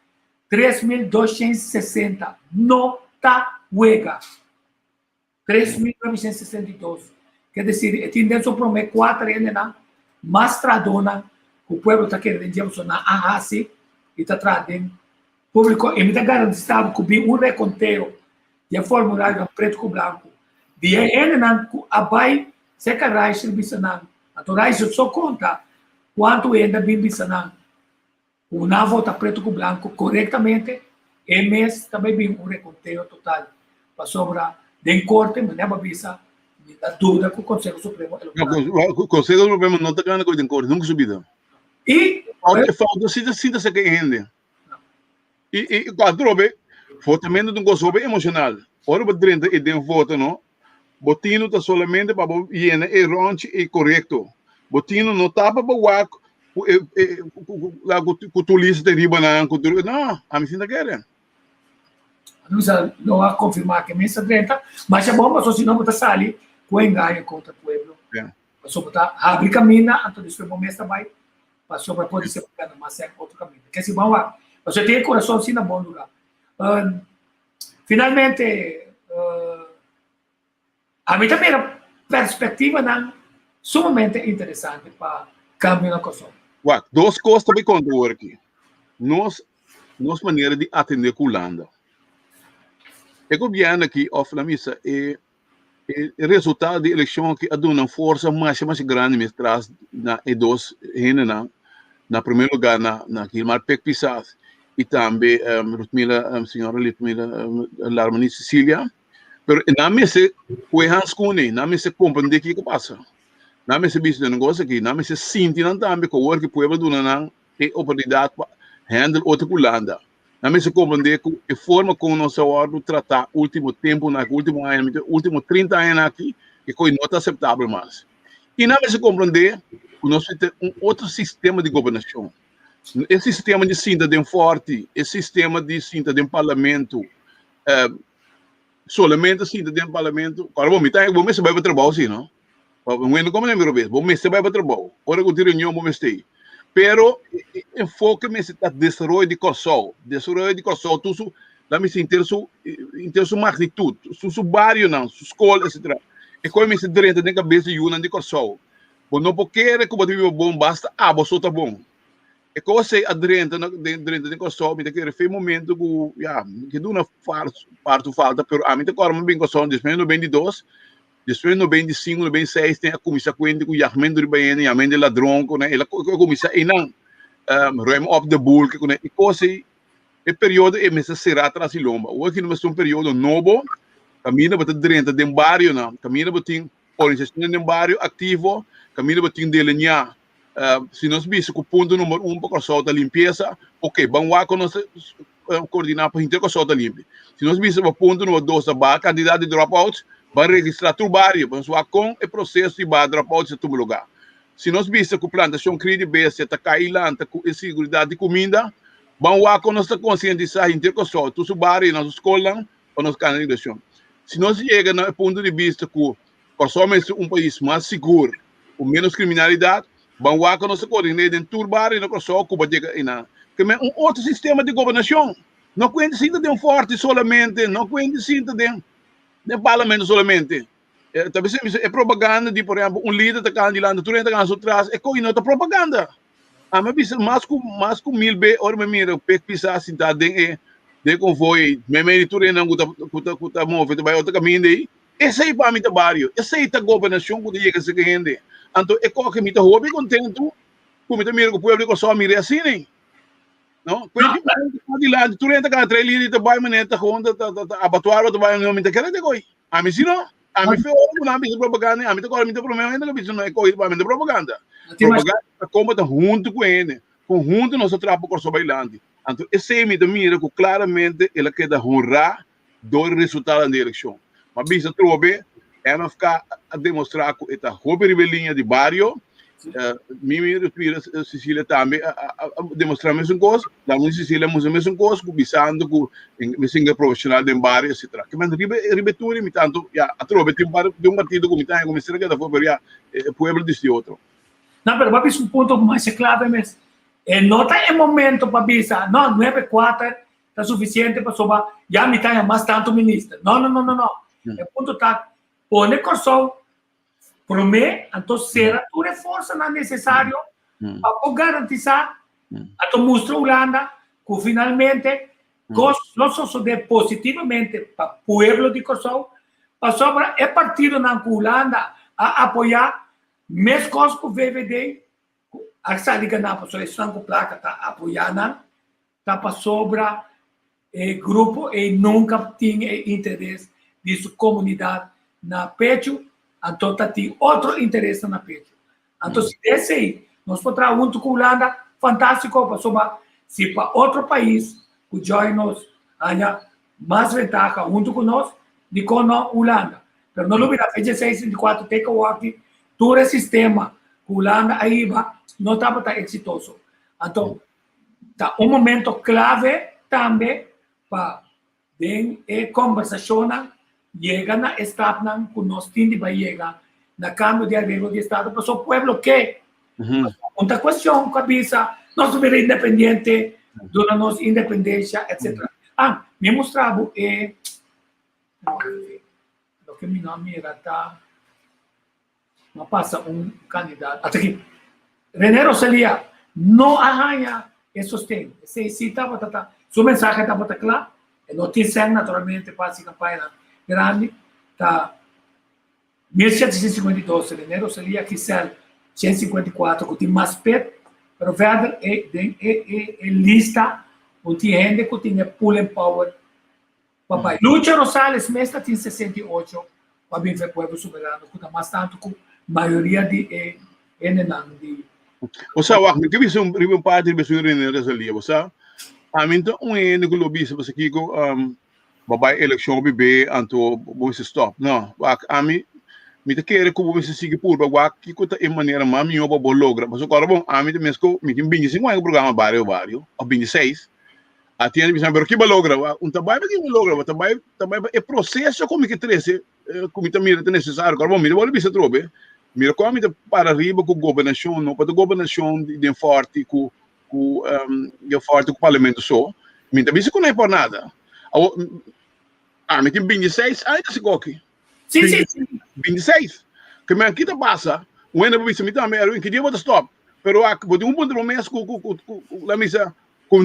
3260 no ta wega. 3962 ke desir e tin den su prome kuater hendenan mas trahadónan ku pueblo ta kere den dje pasobra nan a hasi i ta traha den públiko i mi ta garantisa bo ku bin un rekonteo di e formularionan pretu ku blanku di e hendenan ku a bai serka Raichel bisa nan anto Raichel so konta kuantu hende a bin bisa nan ku nan a vota pretu ku blanku korektamente e mes ta bai bin un rekonteo total pasobra den korte manera bo a bisa mi ta duda ku Konseho Supremo e lo gana. Konseho Supremo no ta gana ku den korte nunka su bida. I falta si ta sinta saka e hende. I i atrobe votamento ta un kos hopi emoshonal. Ora bo drenta i den vota no, bo tino ta solamente pa bo yena e ròntji i korekto. Bo tino no ta pa bo wak ku e e ku tur lista ta riba nan ku tur no, ami sin ta kere. Luisa lo a konfirmá ke mes ta drenta, masha bon pasobra si no bo ta sali ku engaño kontra pueblo. Pasobra bo ta habri kaminda anto despues bo mes ta bai pasobra por di ser bo gana mas sèn otro kaminda. Ke si bo a wak pasobra tin e kurason si na bon lugá. Finalmente ami ta mira perspektivanan. Sumamente interesante pa kambio na Kòrsou. Wak, dos kos ta bai konta awor aki. Nos, nos manera di atendé ku Hulanda. E gobièrnu aki, òf la misa, e e resultado di elekshon aki a duna forsa masha masha grandi mes tras na e dos hendenan. Na primer lugar na na Gilmar Pek Pisas i tambe Ruthmila, señora Ruthmila Larmonie Cecilia. Pero nan mester kue hanskun ei, nan mester komprendé kiko pasa. Nan mester bisa den negoshi aki, nan mester sinti nan tambe ku awor ki pueblo duna nan e oportunidat pa handle otro ku Hulanda. Nan mester komprendé ku e forma kon nos a wòrdu tratá último tempunan aki, último añanan, último 30 añanan aki, e kos no ta aseptabel mas. I nan mester komprendé ku nos mester un otro sistema di gobernashon. E sistema di sinta den fòrti, e sistema di sinta den parlamento, Solamente sinta den parlamento. Ora bo mita bo mester bai pa trabou si no. Bo no como mi robes, bo mester bai pa trabou. Ora ku tin reunion bo mester ei. Pero enfoke mester ta desaroyo di Kòrsou. Desaroyo di Kòrsou tur su la mester henter su henter su magnitut, su su barionan, su skol etcetera. E kos mester drenta den kabes di yunan di Kòrsou. Bo no por kere ku bo ta biba bon basta abo so ta bon. E kos ei a drenta na den drenta den Kòrsou, mi ta kere fe momento ku ya, mi ke duna partu falta, pero ami ta kòrda mi bin Kòrsou na despues di 92, despues di 95, 96 ten a kuminsá kuenta ku yagmentu riba hende, yagmentu di ladron ku nan, el a kuminsá einan ruim op de boel ke ku nan, e kos ei e periodo ei mester será tras di lomba. Awor aki mester un periodo nobo kaminda bo ta drenta den barionan, kaminda bo tin organisashonnan den bario aktivo, kaminda bo tin delineá. Si nos bisa ku punto number un pa Kòrsou ta limpiesa, ok, ban wak ku nos koordiná pa hinter Kòrsou ta limpi. Si nos bisa pa punto number dos ta baha kantidat di dropouts, ban registrá tur bario pa nos wak kon e proseso di baha dropouts ta tuma lugá. Si nos bisa ku plantashon kria di bestia ta kai lanta ku e siguridat di kuminda, ban wak kon nos ta konsientisá hinter Kòrsou, tur su barionan, su skolnan pa nos kana den direkshon. Si nos yega na e punto di bista ku Kòrsou mester un pais mas sigur, ku ménos kriminalidat, ban wak ku nos ta koordiné den tur bario na Kòrsou ku bo yega einan. Ke men un otro sistema di gobernashon. No ku hende sinta den fòrti solamente, no ku hende sinta den den parlamento solamente. Ta bisa bisa e propaganda di por ehèmpel un lider ta kana dilanti tur hende ta kana su tras, e kos no ta propaganda. Ami a bisa mas ku mas ku mil be ora mi mira Pek Pisas sintá den e den e konvoi ei, meimei di tur hendenan ku ta ku ta ku ta move ta bai otro kaminda ei. Esei pa mi ta bario, esei ta gobernashon ku ta yega serka hende. Anto e koke mi ta hopi kontentu ku mi ta mira ku pueblo di Kòrsou a mira asina ei. No? Ku e dilanti tur hende ta kana trae lider ta bai manera ta gewoon ta ta abatuar ta bai mi ta kere te koi. Ami si no. Ami fe ora ku nan bisa propaganda ami ta kòrda mi ta promé hende ku bisa no e koi pa mi ta propaganda. Propaganda ta kon bo ta huntu ku hende, kon huntu nos ta traha pa Kòrsou bai dilanti. Anto esei mi ta mira ku klaramente el a keda honrá dor e resultadonan di elekshon. Ma bisa trobe, MFK a demostrá ku e ta hopi riba e liña di bario. Mimi Rutmira Cecilia tambe a demostrá mesun kos. Ramon Cecilia a mustra mesun kos ku bisando ku mester profeshonal den bario etcetera. Ke men riba riba e tur mi tantu ya atrobe tin un partido ku mi ta haña ku mester a keda afó pero ya e pueblo disidi otro. No, pero bo a bisa un punto masha klave mes. E no ta e momento pa bisa, no, nuebe kuater ta suficiente pasobra ya mi ta haña mas tantu minister. No, no, no, no, no. E punto ta pone Kòrsou promé, anto sera tur e forsanan nesesario pa por garantisá, anto mustra Hulanda ku finalmente kos lo sosodé positivamente pa pueblo di Kòrsou, pasobra e partidonan ku Hulanda a apoyá meskos ku VVD ku a sali ganá pasobra esnan ku plaka ta apoyá nan, Ta pasobra e grupo ei nunca tin e interes di su comunidad na pecho, anto ta tin otro interesnan na pecho. Anto si di esei nos por traha hunto cu Hulanda, fantastico, pasobra si pa otro pais cu join nos haya mas ventaha hunto cu nos, dicon no Hulanda? Pero no lubida fecha 6 24 te cu awor aki tur e sistema cu Hulanda a hiba no tabata exitoso. Anto Ta un momento clave tambe pa den e conversacionnan yega na e stapnan cu nos tin di bay yega na cambio di areglo di estado pasobra pueblo ke. Un ta cuestion cu a bisa nos ta bira independiente, duna nos independencia etc. Ah, mi a mustra bo e loke mi no a mira ta. Ma pasa un kandidato. Ata aki. René Rosalia no a haña e sosten. Esei sí tabata ta, su mensahe tabata kla. E no tin sèn naturalmente pa hasi kampañanan grandi. Ta 1752 René Rosalia Giselle 154 ku tin mas pet, pero verder e den e e e lista un tin hende ku tin e pulling power pa bai. Lucho Rosales mes ta tin 68 pa bin fe Pueblo Soberano ku ta mas tantu ku mayoria di e hendenan di. Bo sa wak, mi ke bisa un riba un parti riba esun René Rosalia. Bo sa, ami ta un hende ku lo bisa pasakiko bo bai elekshon hopi be anto bo mester stop. No, wak, ami mi ta kere ku bo mester sigui purba wak kiko ta e manera mas mihó pa bo logra. Pasobra kòrda bon, ami ta mes ku mi tin 25 aña ku programa Bario Bario, òf 26. A tiene bisa, pero ki bo logra? Wak, un ta bai pa ki bo logra, bo ta bai ta bai pa e proseso ku mi ke trese, ku mi ta mira ta nesesario. Kòrda bon, mi ta wòrdu bisa atrobe, mira kon mi ta para riba ku gobernashon, no pa ta gobernashon den fòrti ku ku den forte ku parlamento so, mi ta bisa ku no e por nada. Awo, ami tin 26 aña ta sikoki. Sí, sí, sí. 26. Ke men kita pasa, un hende por bisa mi tambe, Erwin, ki dia bo ta stop? Pero ak, bo tin un punto bo mes ku, ku, ku, ku, ku la misa, ku,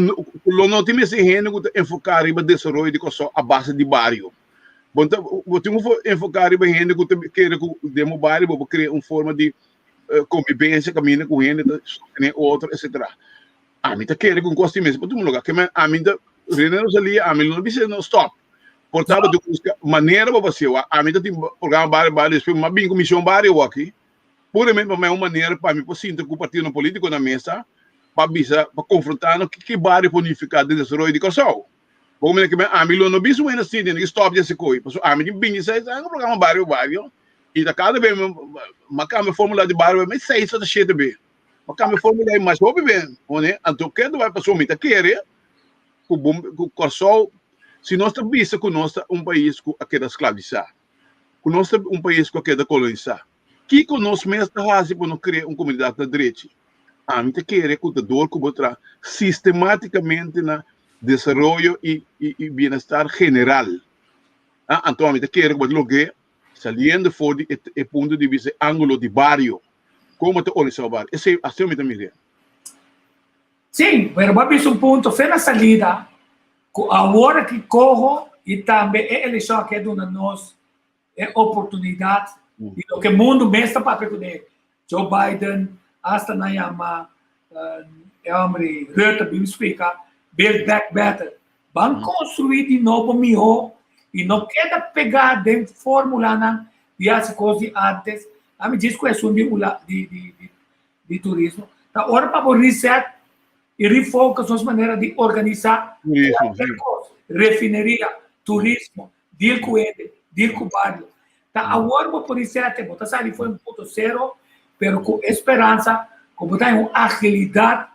ku lo no tin mester hende ku ta enfoká riba desaroyo di Kòrsou a base di bario. Bo ta, bo tin ku enfoká riba hende ku ta kere ku den bo bario bo por krea un forma di convivencia caminda cu hende ta sostener otro etcetera. Ami ta kere cu un cos tin mester pa tuma lugar. Ke men ami ta Rene Rosalia ami lo no bisa no stop. Por ta bo tin busca manera pa hacié. Ami ta tin programa bario bario despues mi a bin cu mision bario awaki. Puramente pa mi un manera pa mi por sinta cu partidonan politico na mesa pa bisa pa confronta no ki bario por nifica den desaroyo di Kòrsou. Bo mira ke men ami lo no bisa un hende así tin ki stop di hasi koi. Pasobra ami tin 26 aña cu programa bario bario. I ta kada be m'a kambia formula di bario me seis ota shete be. M'a kambia formula i mas hopi be. One, anto ke ta bai pasobra mi ta kere ku bo ku Kòrsou si nos ta bisa ku nos ta un pais ku a keda sklabisá, ku nos ta un pais ku a keda kolonisá, kiko nos mes ta hasi pa no krea un komunidat na drechi? Ami ta kere ku ta dor ku bo traha sistematikamente na desaroyo i i bienestar general. Anto ami ta kere ku bo ta logr'é Saliendo for di e punto di bista e angulo di bario, como ta organisa o bario? Esey asina mi ta mira. Sí, pero bo a bisa un punto fe na salida cu awor aki coho y tambe e eleccion aki a duna nos e oportunidad di loke mundo mes ta papia cune, Joe Biden hasta nan yama e hombre Rutte bin splica build back better. Ban construi di nobo miho y no keda pega den formulanan di haci cos di antes. Ami djis cu esun di di di di turismo. Ta ora pa bo reset y refocus nos manera di organisa cualkier cos. Refineria, turismo, deal cu hende, deal cu bario. Ta awor bo por reset, bo ta sali for un punto cero, pero cu e speransa cu bo ta haña un agilidad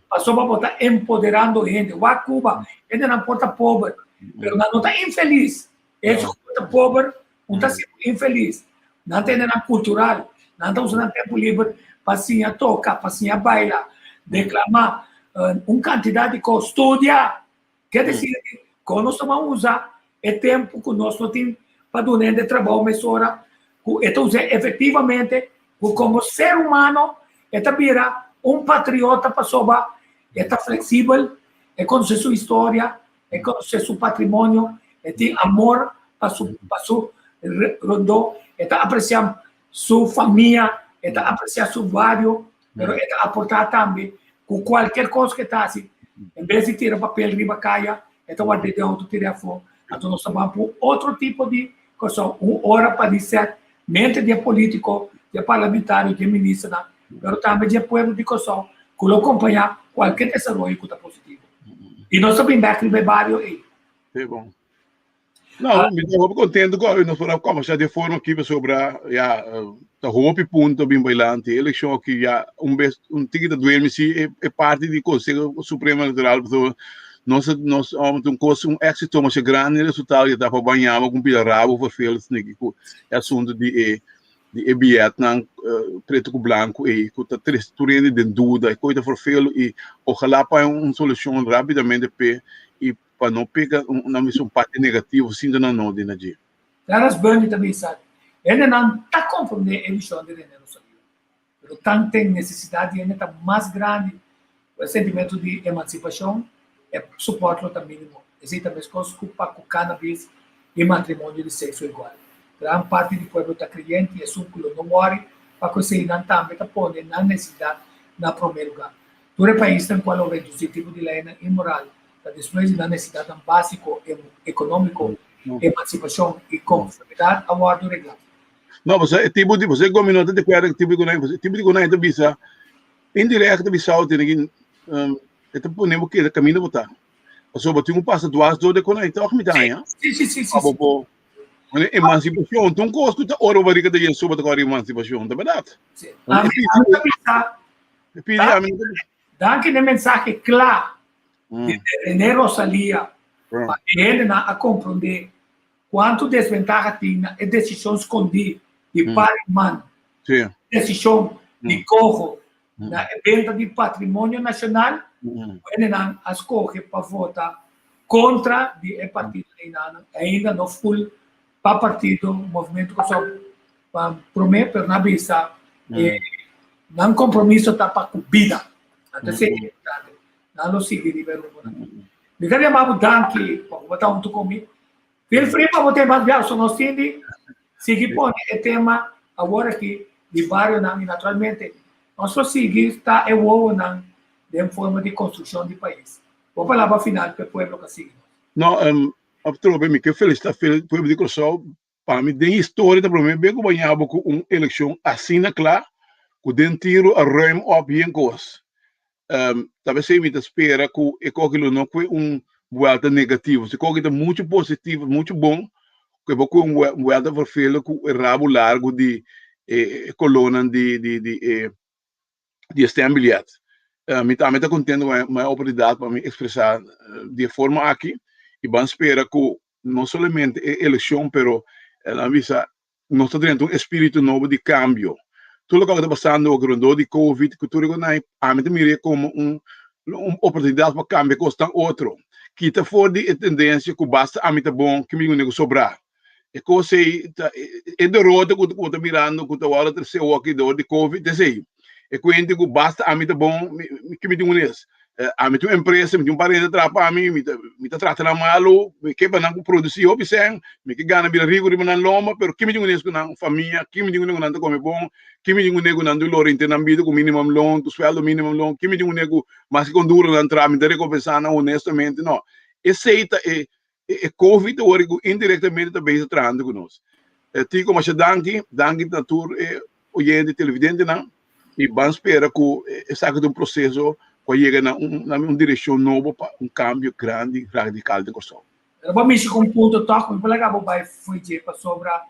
pasobra bo ta empoderando hende. Wak Cuba, hendenan por ta pober, pero nan no ta infeliz. Hecho cu bo ta pober, un ta siendo infeliz. Nan ta hendenan cultural, nan ta usa nan tempo liber pa siña toca, pa siña baila, declama, un cantidad di cos, studia. Ke desir di kon nos ta ban usa e tempu ku nos no tin pa duna hende trabou mesora ku e ta us'é efektivamente ku komo ser humano e ta bira un patriota pasobra e ta fleksibel, e konosé su historia, e konosé su patrimonio, e tin amor pa su pa su rondó, e ta apresiá su famia, e ta apresiá su bario, pero e ta aportá tambe ku kualkier kos ku e ta hasi, en bes di tira papel riba kaya, e ta ward'é den outo tir'é afó. Anto nos ta ban pa un otro tipo di kòrsou, un ora pa reset mente di e polítiko, di e parlamentario, di e ministernan, pero tambe di e pueblo di Kòrsou ku lo kompañá kualkier desaroyo ku ta positivo. I nos ta bin bèk riba e bario ei. Sí, bon. No, mi ta hopi contento cu nos por a conversa di e forma aki pasobra ya ta hopi punto bin bailante. E eleccion aki ya un bes un tiki ta duermi si e e parti di Conseho Supremo Electoral pasobra nos nos un cos un exito masha grandi resultado ya ta pa bañaba cu un pida rabo verveeld sniki cu e asunto di e di e biyetnan preto cu blanco ey cu ta trece tur hende den duda e coy ta verveel y ojalá pa un solucion rapidamente p'e y pa no pega un na mester un parti negativo sinta nan no den dje. Clarence Bundy ta bisa. Hendenan ta komprondé e vishon di René Rosalía, pero tanten nesesidat di hende ta mas grandi ku e sentimentu di emansipashon, e supòrt lo ta mínimo. Esei ta meskos ku pa ku cannabis i matrimonio di sekso igual. Gran parti di pueblo ta kreyente i esun ku lo no wòri pa ku eseinan tambe ta pone nan nesesidat na promé lugá. Tur e paisnan ku a lo redusí tipo di leinan inmoral ta despues di nan nesesidatnan básiko ekonómiko, emansipashon i konformidat a wòrdu reglá. No, pasobra e tipo di, pasobra e gomi no ta di akuerdo ku tipo di konai, pasobra e tipo di konai ta bisa indirekto ta bisa tene ki e ta pone bo keda kaminda bo ta. Pasobra bo tin ku pasa dwars dor di e konai tòg mi ta haña. Sí, sí, sí, sí. Pa bo por Mane emansipashon ta un kos ku ta ora bo barika ta yen soba ta kòrda emansipashon, ta bèrdat? Sí. Ami ta bisa Danki na e mensahe kla di René Rosalia pa e hendenan a komprondé kuantu desbentaha tin na e desishon skondí di par i man, desishon di koho na e benta di patrimonio nashonal, ku hendenan a skohe pa vota kontra di e partido einanan ainda no ful pa partido Movementu Kòrsou pa promé pero nan a bisa e nan kompromiso ta pa ku bida. Anto esei ta importante. Nan lo sigui riba e rumbonan. Mi ta yama bo danki pa bo ta huntu ku mi. Feel free pa bo tin mas biaha so nos tin di sigui pone e tema awor aki di barionan i naturalmente nos lo sigui ta e wowonan den forma di konstrukshon di pais. Bo palabra final pa e pueblo ku a sigui nos. No, Atrobe mi ke felisitá pueblo di Kòrsou. Pa mi den historia ta promé bes ku baña bo ku un elekshon asina kla ku den tiru a ruim op yen kos. Ta p'esei mi ta spera ku e koki lo no kue un buelta negativo. Si koki ta muchu positivo, muchu bon, ku e por kue un buelta vervelend ku e rabu largu di e kolónan di di e di e stembiljet. Mi tambe ta contento cu mi oportunidad pa mi expresa di e forma aki y ban spera cu no solamente e eleccion pero nan bisa nos ta drenta un espiritu nobo di cambio. Tur loke ta pasando awor rondó di covid cu tur e cosnan ami ta mira como un oportunidad pa cambia cosnan otro. Kita for di e tendencia cu basta ami ta bon ki mi tin cu sobra. E kos ei ta e derota ku ku ta mirando ku ta wòrdu trese awor dor di covid esei. E kuente ku basta ami ta bon mi ke mi tin unes. Ami tin un empresa mi tin un parente ta traha pa mi mi ta mi ta trata nan malu mi ke pa nan ku produsi hopi sèn mi ke gana bira riku riba nan lomba pero ke mi tin unes ku nan famia ke mi tin unes ku nan ta kome bon ke mi tin unes ku nan ta lora henter nan bida ku minimum loon ku sueldo minimum loon ke mi tin unes ku maske kon duro nan traha mi ta rekompensa nan honestamente no esei ta e E covid awor ku indirectamente ta bezig trahando ku nos. Tico masha danki, danki na tur e oyente televidentenan i ban spera ku esaki ta un proseso ku a yega na un na un direkshon nobo pa un kambio grandi radikal den Kòrsou. Pero bo a mishi ku un punto tòg, mi por laga bo bai fo'i dje pasobra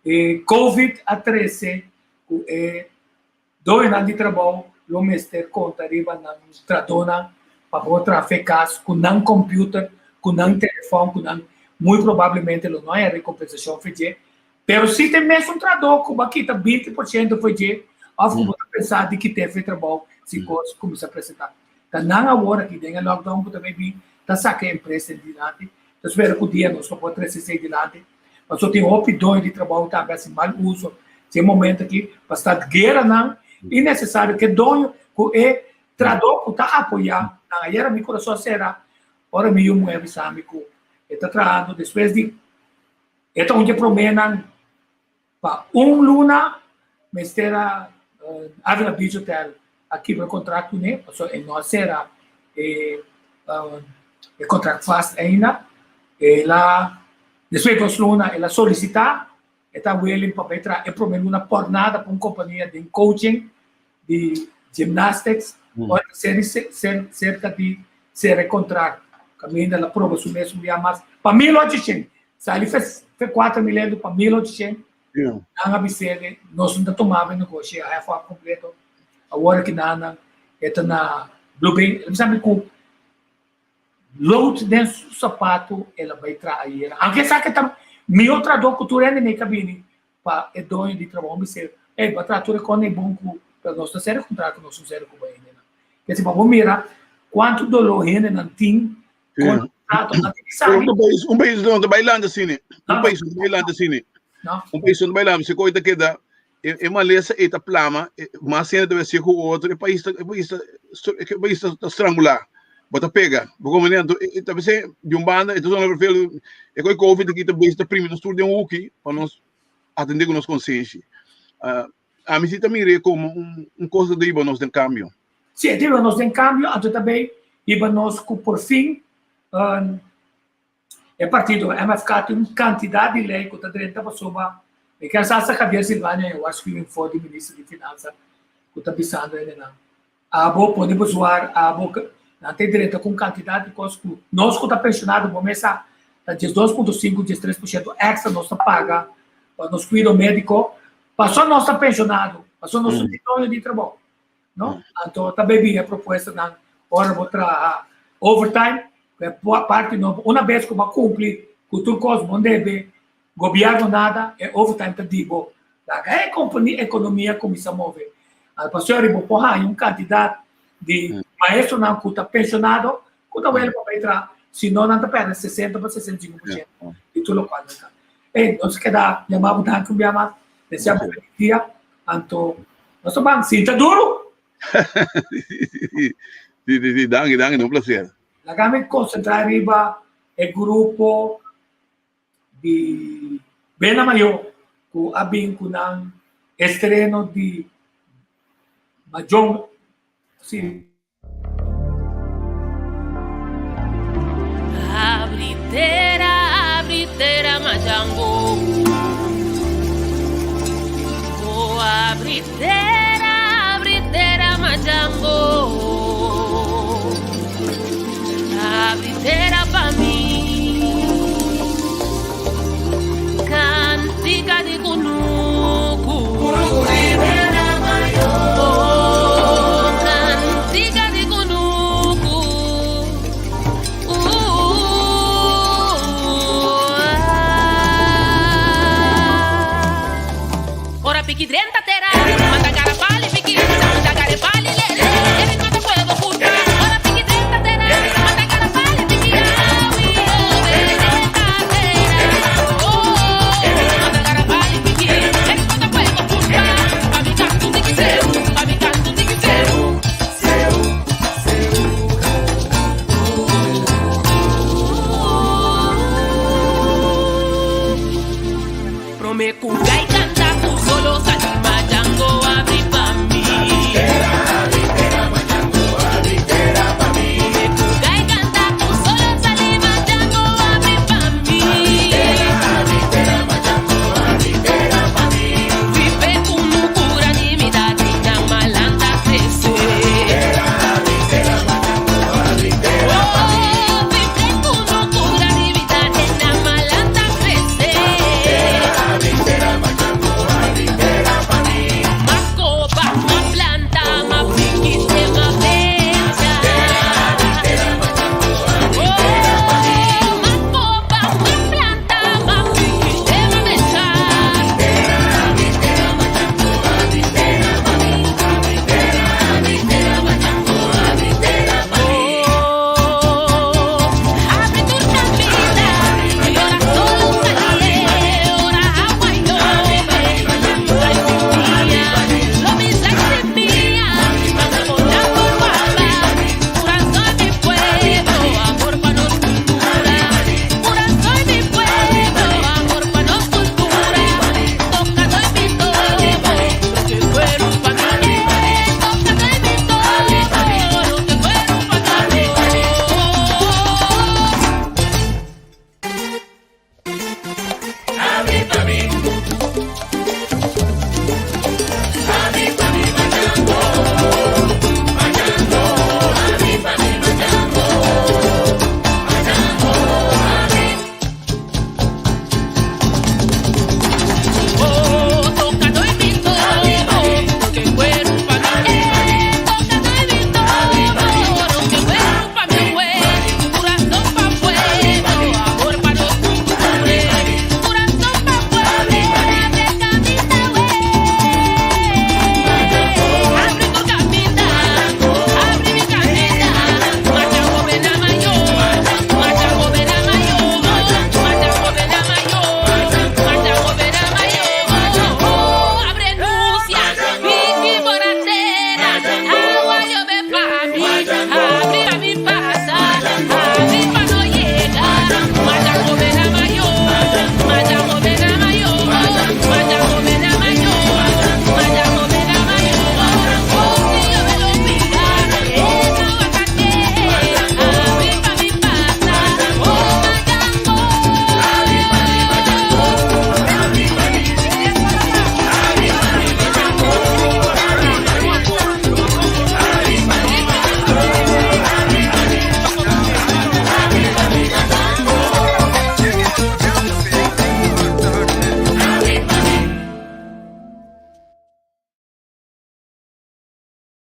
e covid a trese ku e Doñonan di trabou lo mester konta riba nan trahadónan pa por traha fe kas ku nan kòmpiuter, ku nan telefòn, ku nan muy probablemente lo no haya rekompensashon fe dje. Pero si ta e mesun trahadó ku bo a kita 20% fe dje òf ku bo ta pensa di kit'é fe trabou si kos kuminsá presentá. Ta nan awor aki den e lockdown ku ta bay bin ta saka e empresa dilanti. Ta spera ku dia nos lo por trese esei dilanti. Pasobra tin hopi doño di trabou tambe hasi mal uso di e momento aki pa start gueranan innesesario ku e doño ku e trahadó ku ta apoyá nan. Ayera mi kurason a sera ora mi yu muhé a bisa mi ku e ta trahando despues di e ta un di e proménan pa un luna mester a Avila Beach Hotel a kibra kontrakt kuné pasobra e no a sera e kontrakt vast ainda. El a despues di dos luna el a solisitá e ta willing pa bai traha e promé luna por nada pa un kompania den coaching di gymnastics ora ta ser serka di sera e kontrakt kaminda el a proba su mes un bia mas pa 1800 sali fe 4000 euro pa 1800 nan a bis'é nos no ta tumaba e negoshi a hef op kompleto awor ki nan e ta na Blue Bay el a bisa mi ku Lood den su sapato el a bai traha ayera. Aunke esaki ta mihó trahadó ku tur hende na e kabini, pa e doño di trabou bis'é, Ey, bo a traha tur e kos na e bon ku, pero nos ta sera kontrato, nos no sera ku bo hendenan. Kese pa bo mira kuantu doló hendenan tin kon kontrato. Nan tin ki sabi. Un pais, un pais no ta bai lanta asina. Un pais no ta bai lanta asina. No. Un pais no ta bailando, si koi ta keda e, e malesa ei ta plama, e, mas hende ta besi ku otro, e pais ta, e pais ta, e pais ta, ta strangulá. Bo ta pega. Bo komprende? Anto, e, e ta bese di un banda, e ta zona vervelend, e koi covid aki ta besi ta primi nos tur den un huki pa nos atende ku nos konsenshi. Uh, ami si ta mir'é komo un, un kos ku ta hiba nos den kambio. Si, e ta hiba nos den kambio, anto ta bay hiba nos ku por fin um, E partido MFK tin un kantidat di lei ku ta drenta pasobra mi kier sa hasta Javier Silvania e waarschuwing for di minister di finansa ku ta bisando hendenan abo pone bezwaar abo nan ta drenta ku un kantidat di kos ku nos ku ta penshonado bo mes sa ta 12.5 13% extra nos ta paga pa nos kuido mediko pasobra nos ta penshonado pasobra nos no tin doño di trabou. No? Anto ta bay bin e propuestanan ora bo traha overtime, ku e parti nobo. Una bes ku bo a kumpli ku tur kos, bo no debe gobièrnu nada, e overtime ta di bo. Laga e kompania, ekonomia kuminsá move. Al pasobra bo por haña un kantidat di maestronan ku ta penshonado ku ta wele pa bay traha, si no nan ta pèrdè 60 pa 65% di tur lokual nan ta. Ey, nos keda yama bo danki un bia mas. Desea bo feliz dia. Anto, nos ta ban sinta duro. Sí, sí, sí, danki, danki, un placer. Laga mi concentra riba e grupo di Bena Mayo cu a bin cu nan estreno di Majon. Sí. Abri tera, abri tera, Majango. Oh, abri tera, abri tera, Majango. Abri tera pa mi. Cantica di kunuku. Oh, cantica di kunuku. Ora piki drenta tera, mata garapali piki.